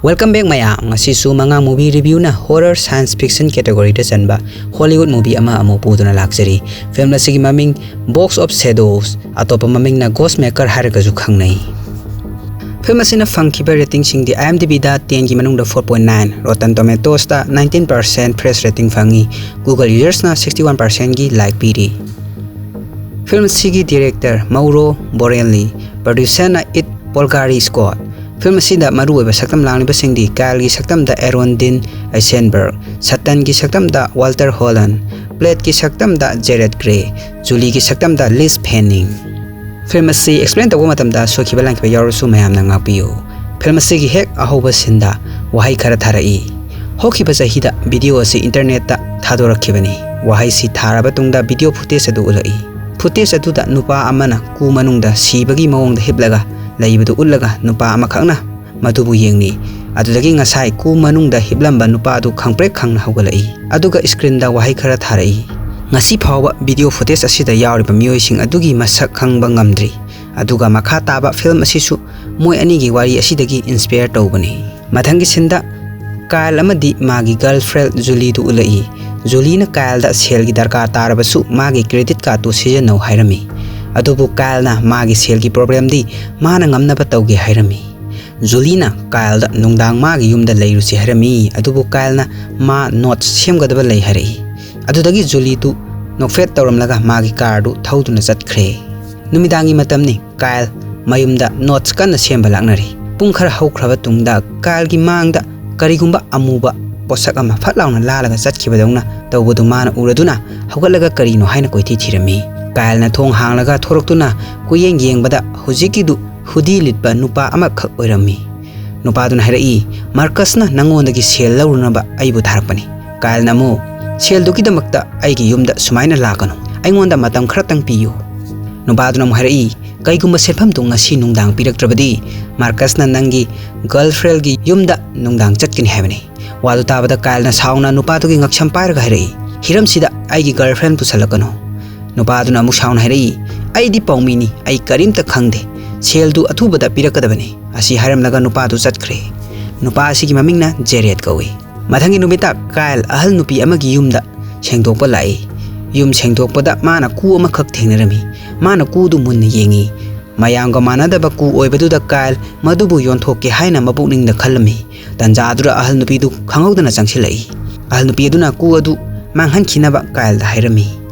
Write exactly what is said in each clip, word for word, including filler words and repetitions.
Welcome back ꯃꯌꯥꯝ꯫ ꯉꯁꯤꯁꯨ ꯃꯉꯥꯡ movie reviewꯅ horror science fiction categoryꯗ ꯆꯟꯕ Hollywood movie ꯑꯃ ꯑꯃꯨꯛ ꯄꯨꯗꯨꯅ ꯂꯥꯛꯆꯔꯤ꯫ Film ꯑꯁꯤꯒꯤ ꯃꯃꯤꯡ Box of Shadows, ꯑꯇꯣꯞꯄ ꯃꯃꯤꯡꯅ Ghostmaker ꯍꯥꯏꯔꯒꯁꯨ ꯈꯪꯅꯩ꯫ Film ꯑꯁꯤꯅ ꯐꯪꯈꯤꯕ ratingꯁꯤꯡꯗꯤ IMDbꯗ tenꯒꯤ ꯃꯅꯨꯡꯗ four point nine, Rotten Tomatoesꯇ ninety percent fresh rating ꯐꯪꯉꯤ, Google usersꯅ sixty one percentꯒꯤ like ꯄꯤꯔꯤ꯫ Film ꯑꯁꯤꯒꯤ director Mauro Borelli, producerꯅ It Polgari Scott꯫ Film ꯑꯁꯤꯗ ꯃꯔꯨꯑꯣꯏꯕ ꯁꯛꯇꯝ ꯂꯥꯡꯂꯤꯕꯁꯤꯡꯗꯤ Kyleꯒꯤ ꯁꯛꯇꯝꯗ Aaron Dean Eisenberg, Satanꯒꯤ ꯁꯛꯇꯝꯗ Walter Holland, Plateꯀꯤ ꯁꯛꯇꯝꯗ Jared Gray, Julieꯒꯤ ꯁꯛꯇꯝꯗ Liz Fanning꯫ Film ꯑꯁꯤ explain ꯇꯧꯕ ꯃꯇꯝꯗ ꯁꯣꯏꯈꯤꯕ ꯂꯥꯟꯈꯤꯕ ꯌꯥꯎꯔꯁꯨ ꯃꯌꯥꯝꯅ ꯉꯥꯛꯄꯤꯌꯨ꯫ Film ꯑꯁꯤꯒꯤ ꯍꯦꯛ ꯑꯍꯧꯕ sceneꯗ ꯋꯥꯍꯩ ꯈꯔ ꯊꯥꯔꯛꯏ꯫ ꯍꯧꯈꯤꯕ ꯆꯍꯤꯗ video ꯑꯁꯤ internetꯇ ꯊꯥꯗꯣꯔꯛꯈꯤꯕꯅꯤ꯫ ꯋꯥꯍꯩꯁꯤ ꯊꯥꯔꯕ ꯇꯨꯡꯗ video footage ꯑꯗꯨ ꯎꯠꯂꯛꯏ꯫ Footage ꯑꯗꯨꯗ ꯅꯨꯄꯥ ꯑꯃꯅ ꯀꯨ ꯃꯅꯨꯡꯗ ꯁꯤꯕꯒꯤ ꯃꯑꯣꯡꯗ ꯍꯤꯞꯂꯒ ꯂꯩꯕꯗꯨ ꯎꯠꯂꯒ ꯅꯨꯄꯥ ꯑꯃꯈꯛꯅ ꯃꯗꯨꯕꯨ ꯌꯦꯡꯂꯤ꯫ ꯑꯗꯨꯗꯒꯤ ꯉꯁꯥꯏ ꯀꯨ ꯃꯅꯨꯡꯗ ꯍꯤꯞꯂꯝꯕ ꯅꯨꯄꯥ ꯑꯗꯨ ꯈꯪꯄ꯭ꯔꯦꯛ ꯈꯪꯅ ꯍꯧꯒꯠꯂꯛꯏ꯫ ꯑꯗꯨꯒ screenꯗ ꯋꯥꯍꯩ ꯈꯔ ꯊꯥꯔꯛꯏ꯫ ꯉꯁꯤ ꯐꯥꯎꯕ video footage ꯑꯁꯤꯗ ꯌꯥꯎꯔꯤꯕ ꯃꯤꯑꯣꯏꯁꯤꯡ ꯑꯗꯨꯒꯤ ꯃꯁꯛ ꯈꯪꯕ ꯉꯝꯗ꯭ꯔꯤ꯫ ꯑꯗꯨꯒ ꯃꯈꯥ ꯇꯥꯕ film ꯑꯁꯤꯁꯨ ꯃꯣꯏ ꯑꯅꯤꯒꯤ ꯋꯥꯔꯤ ꯑꯁꯤꯗꯒꯤ inspire ꯇꯧꯕꯅꯤ꯫ ꯃꯊꯪꯒꯤ sceneꯗ Kyle ꯑꯃꯗꯤ ꯃꯥꯒꯤ girlfriend Julieꯗꯨ ꯎꯠꯂꯛꯏ꯫ Julieꯅ Kyleꯗ ꯁꯦꯜꯒꯤ ꯗꯔꯀꯥꯔ ꯇꯥꯔꯕꯁꯨ ꯃꯥꯒꯤ credit cardꯇꯨ ꯁꯤꯖꯤꯟꯅꯧ ꯍꯥꯏꯔꯝꯃꯤ꯫ ꯑꯗꯨꯕꯨ Kyleꯅ ꯃꯥꯒꯤ ꯁꯦꯜꯒꯤ problemꯗꯤ ꯃꯥꯅ ꯉꯝꯅꯕ ꯇꯧꯒꯦ ꯍꯥꯏꯔꯝꯃꯤ꯫ Julieꯅ Kyleꯗ ꯅꯨꯡꯗꯥꯡ ꯃꯥꯒꯤ ꯌꯨꯝꯗ ꯂꯩꯔꯨꯁꯤ ꯍꯥꯏꯔꯝꯃꯤ, ꯑꯗꯨꯕꯨ Kyleꯅ ꯃꯥ notes ꯁꯦꯝꯒꯗꯕ ꯂꯩ ꯍꯥꯏꯔꯛꯏ꯫ ꯑꯗꯨꯗꯒꯤ Julieꯗꯨ ꯅꯣꯛꯐꯦꯠ ꯇꯧꯔꯝꯂꯒ ꯃꯥꯒꯤ carꯗꯨ ꯊꯧꯗꯨꯅ ꯆꯠꯈ꯭ꯔꯦ꯫ ꯅꯨꯃꯤꯗꯥꯡꯒꯤ ꯃꯇꯝꯅꯤ꯫ Kyle ꯃꯌꯨꯝꯗ notes ꯀꯟꯅ ꯁꯦꯝꯕ ꯂꯥꯛꯅꯔꯤ꯫ ꯄꯨꯡ ꯈꯔ ꯍꯧꯈ꯭ꯔꯕ ꯇꯨꯡꯗ Kyleꯒꯤ ꯃꯥꯡꯗ ꯀꯔꯤꯒꯨꯝꯕ ꯑꯃꯨꯕ ꯄꯣꯠꯁꯛ ꯑꯃ ꯐꯠ ꯂꯥꯎꯅ ꯂꯥꯜꯂꯒ ꯆꯠꯈꯤꯕꯗꯧꯅ ꯇꯧꯕꯗꯨ ꯃꯥꯅ ꯎꯔꯗꯨꯅ ꯍꯧꯒꯠꯂꯒ ꯀꯔꯤꯅꯣ ꯍꯥꯏꯅ ꯀꯣꯏꯊꯤ ꯊꯤꯔꯝꯃꯤ꯫ Kyleꯅ ꯊꯣꯡ ꯍꯥꯡꯂꯒ ꯊꯣꯔꯛꯇꯨꯅ ꯀꯨꯌꯦꯡ ꯌꯦꯡꯕꯗ ꯍꯧꯖꯤꯛꯀꯤꯗꯨ hoodie ꯂꯤꯠꯄ ꯅꯨꯄꯥ ꯑꯃꯈꯛ ꯑꯣꯏꯔꯝꯃꯤ꯫ ꯅꯨꯄꯥꯗꯨꯅ ꯍꯥꯏꯔꯛꯏ, "Marcusꯅ ꯅꯪꯉꯣꯟꯗꯒꯤ ꯁꯦꯜ ꯂꯧꯔꯨꯅꯕ ꯑꯩꯕꯨ ꯊꯥꯔꯛꯄꯅꯤ꯫" Kyleꯅ ꯑꯃꯨꯛ, "ꯁꯦꯜꯗꯨꯒꯤꯗꯃꯛꯇ ꯑꯩꯒꯤ ꯌꯨꯝꯗ ꯁꯨꯃꯥꯏꯅ ꯂꯥꯛꯀꯅꯨ, ꯑꯩꯉꯣꯟꯗ ꯃꯇꯝ ꯈꯔꯇꯪ ꯄꯤꯌꯨ꯫" ꯅꯨꯄꯥꯗꯨꯅ ꯑꯃꯨꯛ ꯍꯥꯏꯔꯛꯏ, "ꯀꯩꯒꯨꯝꯕ ꯁꯦꯟꯐꯝꯗꯨ ꯉꯁꯤ ꯅꯨꯡꯗꯥꯡ ꯄꯤꯔꯛꯇ꯭ꯔꯕꯗꯤ Marcusꯅ ꯅꯪꯒꯤ girlfriendꯒꯤ ꯌꯨꯝꯗ ꯅꯨꯡꯗꯥꯡ ꯆꯠꯀꯅꯤ ꯍꯥꯏꯕꯅꯤ꯫" ꯋꯥꯗꯨ ꯇꯥꯕꯗ Kyleꯅ ꯁꯥꯎꯅ ꯅꯨꯄꯥꯗꯨꯒꯤ ꯉꯛꯁꯝ ꯄꯥꯏꯔꯒ ꯍꯥꯏꯔꯛꯏ, "ꯍꯤꯔꯝꯁꯤꯗ ꯑꯩꯒꯤ girlfriend ꯄꯨꯁꯜꯂꯛꯀꯅꯨ꯫" ꯅꯨꯄꯥꯗꯨꯅ ꯑꯃꯨꯛ ꯁꯥꯎꯅ ꯍꯥꯏꯔꯛꯏ, "ꯑꯩꯗꯤ ꯄꯥꯎꯃꯤꯅꯤ, ꯑꯩ ꯀꯔꯤꯝꯇ ꯈꯪꯗꯦ, ꯁꯦꯜꯗꯨ ꯑꯊꯨꯕꯗ ꯄꯤꯔꯛꯀꯗꯕꯅꯤ꯫" ꯑꯁꯤ ꯍꯥꯏꯔꯝꯂꯒ ꯅꯨꯄꯥꯗꯨ ꯆꯠꯈ꯭ꯔꯦ꯫ ꯅꯨꯄꯥ ꯑꯁꯤꯒꯤ ꯃꯃꯤꯡꯅ ꯖꯦꯔꯦꯠ ꯀꯧꯏ꯫ ꯃꯊꯪꯒꯤ ꯅꯨꯃꯤꯠꯇ ꯀꯥꯏꯜ ꯑꯍꯜ ꯅꯨꯄꯤ ꯑꯃꯒꯤ ꯌꯨꯝꯗ ꯁꯦꯡꯗꯣꯛꯄ ꯂꯥꯛꯏ꯫ ꯌꯨꯝ ꯁꯦꯡꯗꯣꯛꯄꯗ ꯃꯥꯅ ꯀꯨ ꯑꯃꯈꯛ ꯊꯦꯡꯅꯔꯝꯃꯤ꯫ ꯃꯥꯅ ꯀꯨꯗꯨ ꯃꯨꯟꯅ ꯌꯦꯡꯉꯤ꯫ ꯃꯌꯥꯝꯒ ꯃꯥꯟꯅꯗꯕ ꯀꯨ ꯑꯣꯏꯕꯗꯨꯗ ꯀꯥꯏꯜ ꯃꯗꯨꯕꯨ ꯌꯣꯟꯊꯣꯛꯀꯦ ꯍꯥꯏꯅ ꯃꯄꯨꯛꯅꯤꯡꯗ ꯈꯜꯂꯝꯃꯤ꯫ ꯇꯟꯖꯥ ꯑꯗꯨꯗ ꯑꯍꯜ ꯅꯨꯄꯤꯗꯨ ꯈꯪꯍꯧꯗꯅ ꯆꯪꯁꯤꯜꯂꯛꯏ꯫ ꯑꯍꯜ ꯅꯨꯄꯤ ꯑꯗꯨꯅ ꯀꯨ ꯑꯗꯨ ꯃꯥꯡꯍꯟꯈꯤꯅꯕ ꯀꯥꯏꯜꯗ ꯍꯥꯏꯔꯝꯃꯤ꯫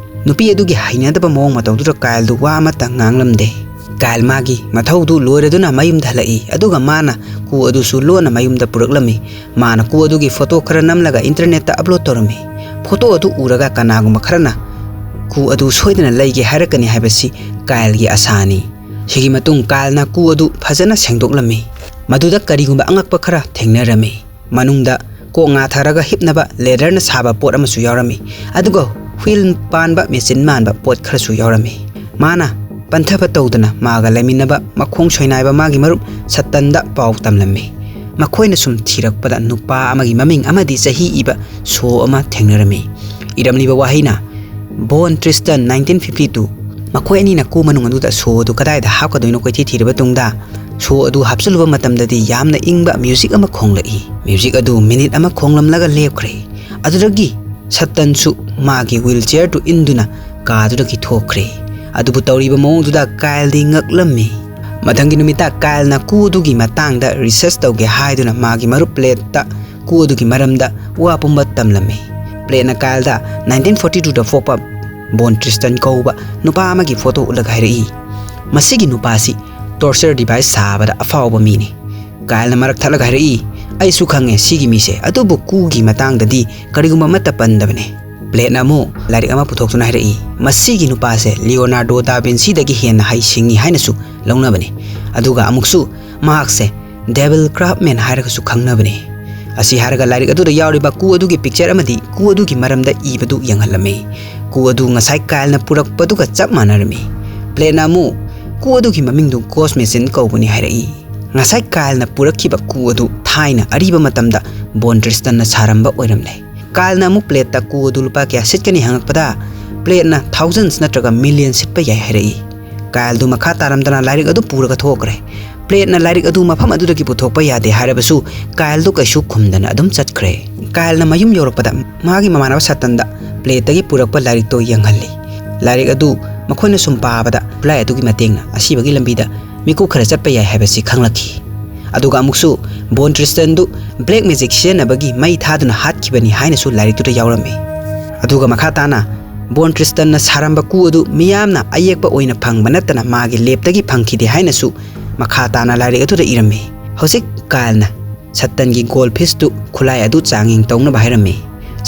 ꯅꯨꯄꯤ ꯑꯗꯨꯒꯤ ꯍꯩꯅꯗꯕ ꯃꯑꯣꯡ ꯃꯇꯧꯗꯨꯗ ꯀꯥꯏꯜꯗꯨ ꯋꯥ ꯑꯃꯠꯇ ꯉꯥꯡꯂꯝꯗꯦ꯫ ꯀꯥꯏꯜ ꯃꯥꯒꯤ ꯃꯊꯧꯗꯨ ꯂꯣꯏꯔꯗꯨꯅ ꯃꯌꯨꯝꯗ ꯍꯜꯂꯛꯏ, ꯑꯗꯨꯒ ꯃꯥꯅ ꯀꯨ ꯑꯗꯨꯁꯨ ꯂꯣꯟꯅ ꯃꯌꯨꯝꯗ ꯄꯨꯔꯛꯂꯝꯃꯤ꯫ ꯃꯥꯅ ꯀꯨ ꯑꯗꯨꯒꯤ ꯐꯣꯇꯣ ꯈꯔ ꯅꯝꯂꯒ ꯏꯟꯇꯔꯅꯦꯠꯇ ꯑꯞꯂꯣꯗ ꯇꯧꯔꯝꯃꯤ꯫ ꯐꯣꯇꯣ ꯑꯗꯨ ꯎꯔꯒ ꯀꯅꯥꯒꯨꯝꯕ ꯈꯔꯅ ꯀꯨ ꯑꯗꯨ ꯁꯣꯏꯗꯅ ꯂꯩꯒꯦ ꯍꯥꯏꯔꯛꯀꯅꯤ ꯍꯥꯏꯕꯁꯤ ꯀꯥꯏꯜꯒꯤ ꯑꯁꯥꯅꯤ꯫ ꯁꯤꯒꯤ ꯃꯇꯨꯡ ꯀꯥꯏꯜꯅ ꯀꯨ ꯑꯗꯨ ꯐꯖꯅ ꯁꯦꯡꯗꯣꯛꯂꯝꯃꯤ꯫ ꯃꯗꯨꯗ ꯀꯔꯤꯒꯨꯝꯕ ꯑꯉꯛꯄ ꯈꯔ ꯊꯦꯡꯅꯔꯝꯃꯤ꯫ ꯃꯅꯨꯡꯗ ꯀꯣꯛ ꯉꯥ ꯊꯥꯔꯒ ꯍꯤꯞꯅꯕ ꯂꯦꯗꯔꯅ ꯁꯥꯕ ꯄꯣꯠ ꯑꯃꯁꯨ ꯌꯥꯎꯔꯝꯃꯤ, ꯑꯗꯨꯒ ꯍꯨꯏꯜ ꯄꯥꯟꯕ ꯃꯦꯆꯤꯟ ꯃꯥꯟꯕ ꯄꯣꯠ ꯈꯔꯁꯨ ꯌꯥꯎꯔꯝꯃꯤ꯫ ꯃꯥꯅ ꯄꯟꯊꯕ ꯇꯧꯗꯅ ꯃꯥꯒ ꯂꯩꯃꯤꯟꯅꯕ ꯃꯈꯣꯡ ꯁꯣꯏꯅꯥꯏꯕ ꯃꯥꯒꯤ ꯃꯔꯨꯞ ꯁꯠꯇꯟꯗ ꯄꯥꯎ ꯇꯝꯂꯝꯃꯤ꯫ ꯃꯈꯣꯏꯅ ꯁꯨꯝ ꯊꯤꯔꯛꯄꯗ ꯅꯨꯄꯥ ꯑꯃꯒꯤ ꯃꯃꯤꯡ ꯑꯃꯗꯤ ꯆꯍꯤ ꯏꯕ ꯁꯣ ꯑꯃ ꯊꯦꯡꯅꯔꯝꯃꯤ꯫ ꯏꯔꯝꯂꯤꯕ ꯋꯥꯍꯩꯅ ꯕꯣꯟ ꯇ꯭ꯔꯤꯁꯇꯟ ꯅꯥꯏꯟꯇꯤꯟ ꯐꯤꯐꯇꯤ ꯇꯨ꯫ ꯃꯈꯣꯏ ꯑꯅꯤꯅ ꯀꯨ ꯃꯅꯨꯡ ꯑꯗꯨꯗ ꯁꯣ ꯑꯗꯨ ꯀꯗꯥꯏꯗ ꯍꯥꯞꯀꯗꯣꯏꯅꯣ ꯀꯣꯏꯊꯤ ꯊꯤꯔꯕ ꯇꯨꯡꯗ, ꯁꯣ ꯑꯗꯨ ꯍꯥꯞꯆꯤꯜꯂꯨꯕ ꯃꯇꯝꯗꯗꯤ ꯌꯥꯝꯅ ꯏꯪꯕ ꯃ꯭ꯌꯨꯖꯤꯛ ꯑꯃ ꯈꯣꯡꯂꯛꯏ꯫ ꯃ꯭ꯌꯨꯖꯤꯛ ꯑꯗꯨ ꯃꯤꯅꯤꯠ ꯑꯃ ꯈꯣꯡꯂꯝꯂꯒ ꯂꯦꯞꯈ꯭ꯔꯦ꯫ ꯑꯗꯨꯗꯒꯤ ꯁꯠꯇꯟꯁꯨ ꯃꯥꯒꯤ ꯋꯤꯜ ꯆꯤꯌꯔꯗꯨ ꯏꯟꯗꯨꯅ ꯀꯥꯗꯨꯗꯒꯤ ꯊꯣꯛꯈ꯭ꯔꯦ꯫ ꯑꯗꯨꯕꯨ ꯇꯧꯔꯤꯕ ꯃꯑꯣꯡꯗꯨꯗ ꯀꯥꯏꯜꯗꯤ ꯉꯛꯂꯝꯃꯤ꯫ ꯃꯊꯪꯒꯤ ꯅꯨꯃꯤꯠꯇ ꯀꯥꯏꯜꯅ ꯀꯨ ꯑꯗꯨꯒꯤ ꯃꯇꯥꯡꯗ ꯔꯤꯁꯔꯆ ꯇꯧꯒꯦ ꯍꯥꯏꯗꯨꯅ ꯃꯥꯒꯤ ꯃꯔꯨꯞ ꯄ꯭ꯂꯦꯠꯇ ꯀꯨ ꯑꯗꯨꯒꯤ ꯃꯔꯝꯗ ꯋꯥ ꯄꯨꯝꯕ ꯇꯝꯂꯝꯃꯤ꯫ ꯄ꯭ꯂꯦꯠꯅ ꯀꯥꯏꯜꯗ ꯅꯥꯏꯟꯇꯤꯟ ꯐꯣꯔꯇꯤ ꯇꯨꯗ ꯄꯣꯛꯄ ꯕꯣꯟ ꯇ꯭ꯔꯤꯁꯇꯟ ꯀꯧꯕ ꯅꯨꯄꯥ ꯑꯃꯒꯤ ꯐꯣꯇꯣ ꯎꯠꯂꯒ ꯍꯥꯏꯔꯛꯏ, "ꯃꯁꯤꯒꯤ ꯅꯨꯄꯥꯁꯤ ꯇꯣꯔꯆꯔ ꯗꯤꯚꯥꯏꯁ ꯁꯥꯕꯗ ꯑꯐꯥꯎꯕ ꯃꯤꯅꯤ꯫" ꯀꯥꯏꯜꯅ ꯃꯔꯛ ꯊꯠꯂꯒ ꯍꯥꯏꯔꯛꯏ, "ꯑꯩꯁꯨ ꯈꯪꯉꯦ ꯁꯤꯒꯤ ꯃꯤꯁꯦ, ꯑꯗꯨꯕꯨ ꯀꯨꯒꯤ ꯃꯇꯥꯡꯗꯗꯤ ꯀꯔꯤꯒꯨꯝꯕ ꯑꯃꯠꯇ ꯄꯟꯗꯕꯅꯦ꯫" ꯄ꯭ꯂꯦꯠꯅ ꯑꯃꯨꯛ ꯂꯥꯏꯔꯤꯛ ꯑꯃ ꯄꯨꯊꯣꯛꯇꯨꯅ ꯍꯥꯏꯔꯛꯏ, "ꯃꯁꯤꯒꯤ ꯅꯨꯄꯥꯁꯦ ꯂꯤꯑꯣꯅꯥꯔꯗꯣ ꯗꯥ ꯚꯤꯟꯁꯤꯗꯒꯤ ꯍꯦꯟꯅ ꯍꯩ ꯁꯤꯡꯉꯤ ꯍꯥꯏꯅꯁꯨ ꯂꯧꯅꯕꯅꯤ꯫ ꯑꯗꯨꯒ ꯑꯃꯨꯛꯁꯨ ꯃꯍꯥꯛꯁꯦ ꯗꯦꯚꯤꯜ ꯀ꯭ꯔꯥꯐꯃꯦꯟ ꯍꯥꯏꯔꯒꯁꯨ ꯈꯪꯅꯕꯅꯤ꯫" ꯑꯁꯤ ꯍꯥꯏꯔꯒ ꯂꯥꯏꯔꯤꯛ ꯑꯗꯨꯗ ꯌꯥꯎꯔꯤꯕ ꯀꯨ ꯑꯗꯨꯒꯤ ꯄꯤꯛꯆꯔ ꯑꯃꯗꯤ ꯀꯨ ꯑꯗꯨꯒꯤ ꯃꯔꯝꯗ ꯏꯕꯗꯨ ꯌꯦꯡꯍꯜꯂꯝꯃꯤ꯫ ꯀꯨ ꯑꯗꯨ ꯉꯁꯥꯏ ꯀꯥꯏꯜꯅ ꯄꯨꯔꯛꯄꯗꯨꯒ ꯆꯞ ꯃꯥꯟꯅꯔꯝꯃꯤ꯫ ꯄ꯭ꯂꯦꯠꯅ ꯑꯃꯨꯛ ꯀꯨ ꯑꯗꯨꯒꯤ ꯃꯃꯤꯡꯗꯨ ꯒꯣꯁ ꯃꯦꯆꯤꯟ ꯀꯧꯕꯅꯤ ꯍꯥꯏꯔꯛꯏ꯫ ꯉꯁꯥꯏ ꯀꯥꯏꯜꯅ ꯄꯨꯔꯛꯈꯤꯕ ꯀꯨ ꯑꯗꯨ ꯊꯥꯏꯅ ꯑꯔꯤꯕ ꯃꯇꯝꯗ ꯕꯣꯟ ꯇ꯭ꯔꯤꯁꯇꯟꯅ ꯁꯥꯔꯝꯕ ꯑꯣꯏꯔꯝꯂꯦ꯫ ꯀꯥꯏꯜꯅ ꯑꯃꯨꯛ ꯄ꯭ꯂꯦꯠꯇ ꯀꯨ ꯑꯗꯨ ꯂꯨꯄꯥ ꯀꯌꯥ ꯁꯤꯠꯀꯅꯤ ꯍꯪꯉꯛꯄꯗ, ꯄ꯭ꯂꯦꯠꯅ ꯊꯥꯎꯖꯟꯁ ꯅꯠꯇ꯭ꯔꯒ ꯃꯤꯂꯤꯌꯟ ꯁꯤꯠꯄ ꯌꯥꯏ ꯍꯥꯏꯔꯛꯏ꯫ ꯀꯥꯏꯜꯗꯨ ꯃꯈꯥ ꯇꯥꯔꯝꯗꯅ ꯂꯥꯏꯔꯤꯛ ꯑꯗꯨ ꯄꯨꯔꯒ ꯊꯣꯛꯈ꯭ꯔꯦ꯫ ꯄ꯭ꯂꯦꯠꯅ ꯂꯥꯏꯔꯤꯛ ꯑꯗꯨ ꯃꯐꯝ ꯑꯗꯨꯗꯒꯤ ꯄꯨꯊꯣꯛꯄ ꯌꯥꯗꯦ ꯍꯥꯏꯔꯕꯁꯨ ꯀꯥꯏꯜꯗꯨ ꯀꯩꯁꯨ ꯈꯨꯝꯗꯅ ꯑꯗꯨꯝ ꯆꯠꯈ꯭ꯔꯦ꯫ ꯀꯥꯏꯜꯅ ꯃꯌꯨꯝ ꯌꯧꯔꯛꯄꯗ ꯃꯥꯒꯤ ꯃꯃꯥꯟꯅꯕ ꯁꯇꯟꯗ ꯄ꯭ꯂꯦꯠꯇꯒꯤ ꯄꯨꯔꯛꯄ ꯂꯥꯏꯔꯤꯛꯇꯣ ꯌꯦꯡꯍꯜꯂꯤ꯫ ꯂꯥꯏꯔꯤꯛ ꯑꯗꯨ ꯃꯈꯣꯏꯅ ꯁꯨꯝ ꯄꯥꯕꯗ ꯈꯨꯠꯂꯥꯏ ꯑꯗꯨꯒꯤ ꯃꯇꯦꯡꯅ ꯑꯁꯤꯕꯒꯤ ꯂꯝꯕꯤꯗ ꯃꯤꯀꯨꯞ ꯈꯔ ꯆꯠꯄ ꯌꯥꯏ ꯍꯥꯏꯕꯁꯤ ꯈꯪꯂꯛꯈꯤ꯫ ꯑꯗꯨꯒ ꯑꯃꯨꯛꯁꯨ ꯕꯣꯟ ꯇ꯭ꯔꯤꯁꯇꯟꯗꯨ ꯕ꯭ꯂꯦꯛ ꯃꯦꯖꯤꯛ ꯁꯤꯖꯤꯟꯅꯕꯒꯤ ꯃꯩ ꯊꯥꯗꯨꯅ ꯍꯥꯠꯈꯤꯕꯅꯤ ꯍꯥꯏꯅꯁꯨ ꯂꯥꯏꯔꯤꯛꯇꯨꯗ ꯌꯥꯎꯔꯝꯃꯤ꯫ ꯑꯗꯨꯒ ꯃꯈꯥ ꯇꯥꯅ ꯕꯣꯟ ꯇ꯭ꯔꯤꯁꯇꯟꯅ ꯁꯥꯔꯝꯕ ꯀꯨ ꯑꯗꯨ ꯃꯤꯌꯥꯝꯅ ꯑꯌꯦꯛꯄ ꯑꯣꯏꯅ ꯐꯪꯕ ꯅꯠꯇꯅ ꯃꯥꯒꯤ ꯂꯦꯞꯇꯒꯤ ꯐꯪꯈꯤꯗꯦ ꯍꯥꯏꯅꯁꯨ ꯃꯈꯥ ꯇꯥꯅ ꯂꯥꯏꯔꯤꯛ ꯑꯗꯨꯗ ꯏꯔꯝꯃꯤ꯫ ꯍꯧꯖꯤꯛ ꯀꯥꯏꯜꯅ ꯁꯇꯟꯒꯤ ꯒꯣꯜ ꯐꯤꯁꯇꯨ ꯈꯨꯠꯂꯥꯏ ꯑꯗꯨ ꯆꯥꯡꯌꯦꯡ ꯇꯧꯅꯕ ꯍꯥꯏꯔꯝꯃꯤ꯫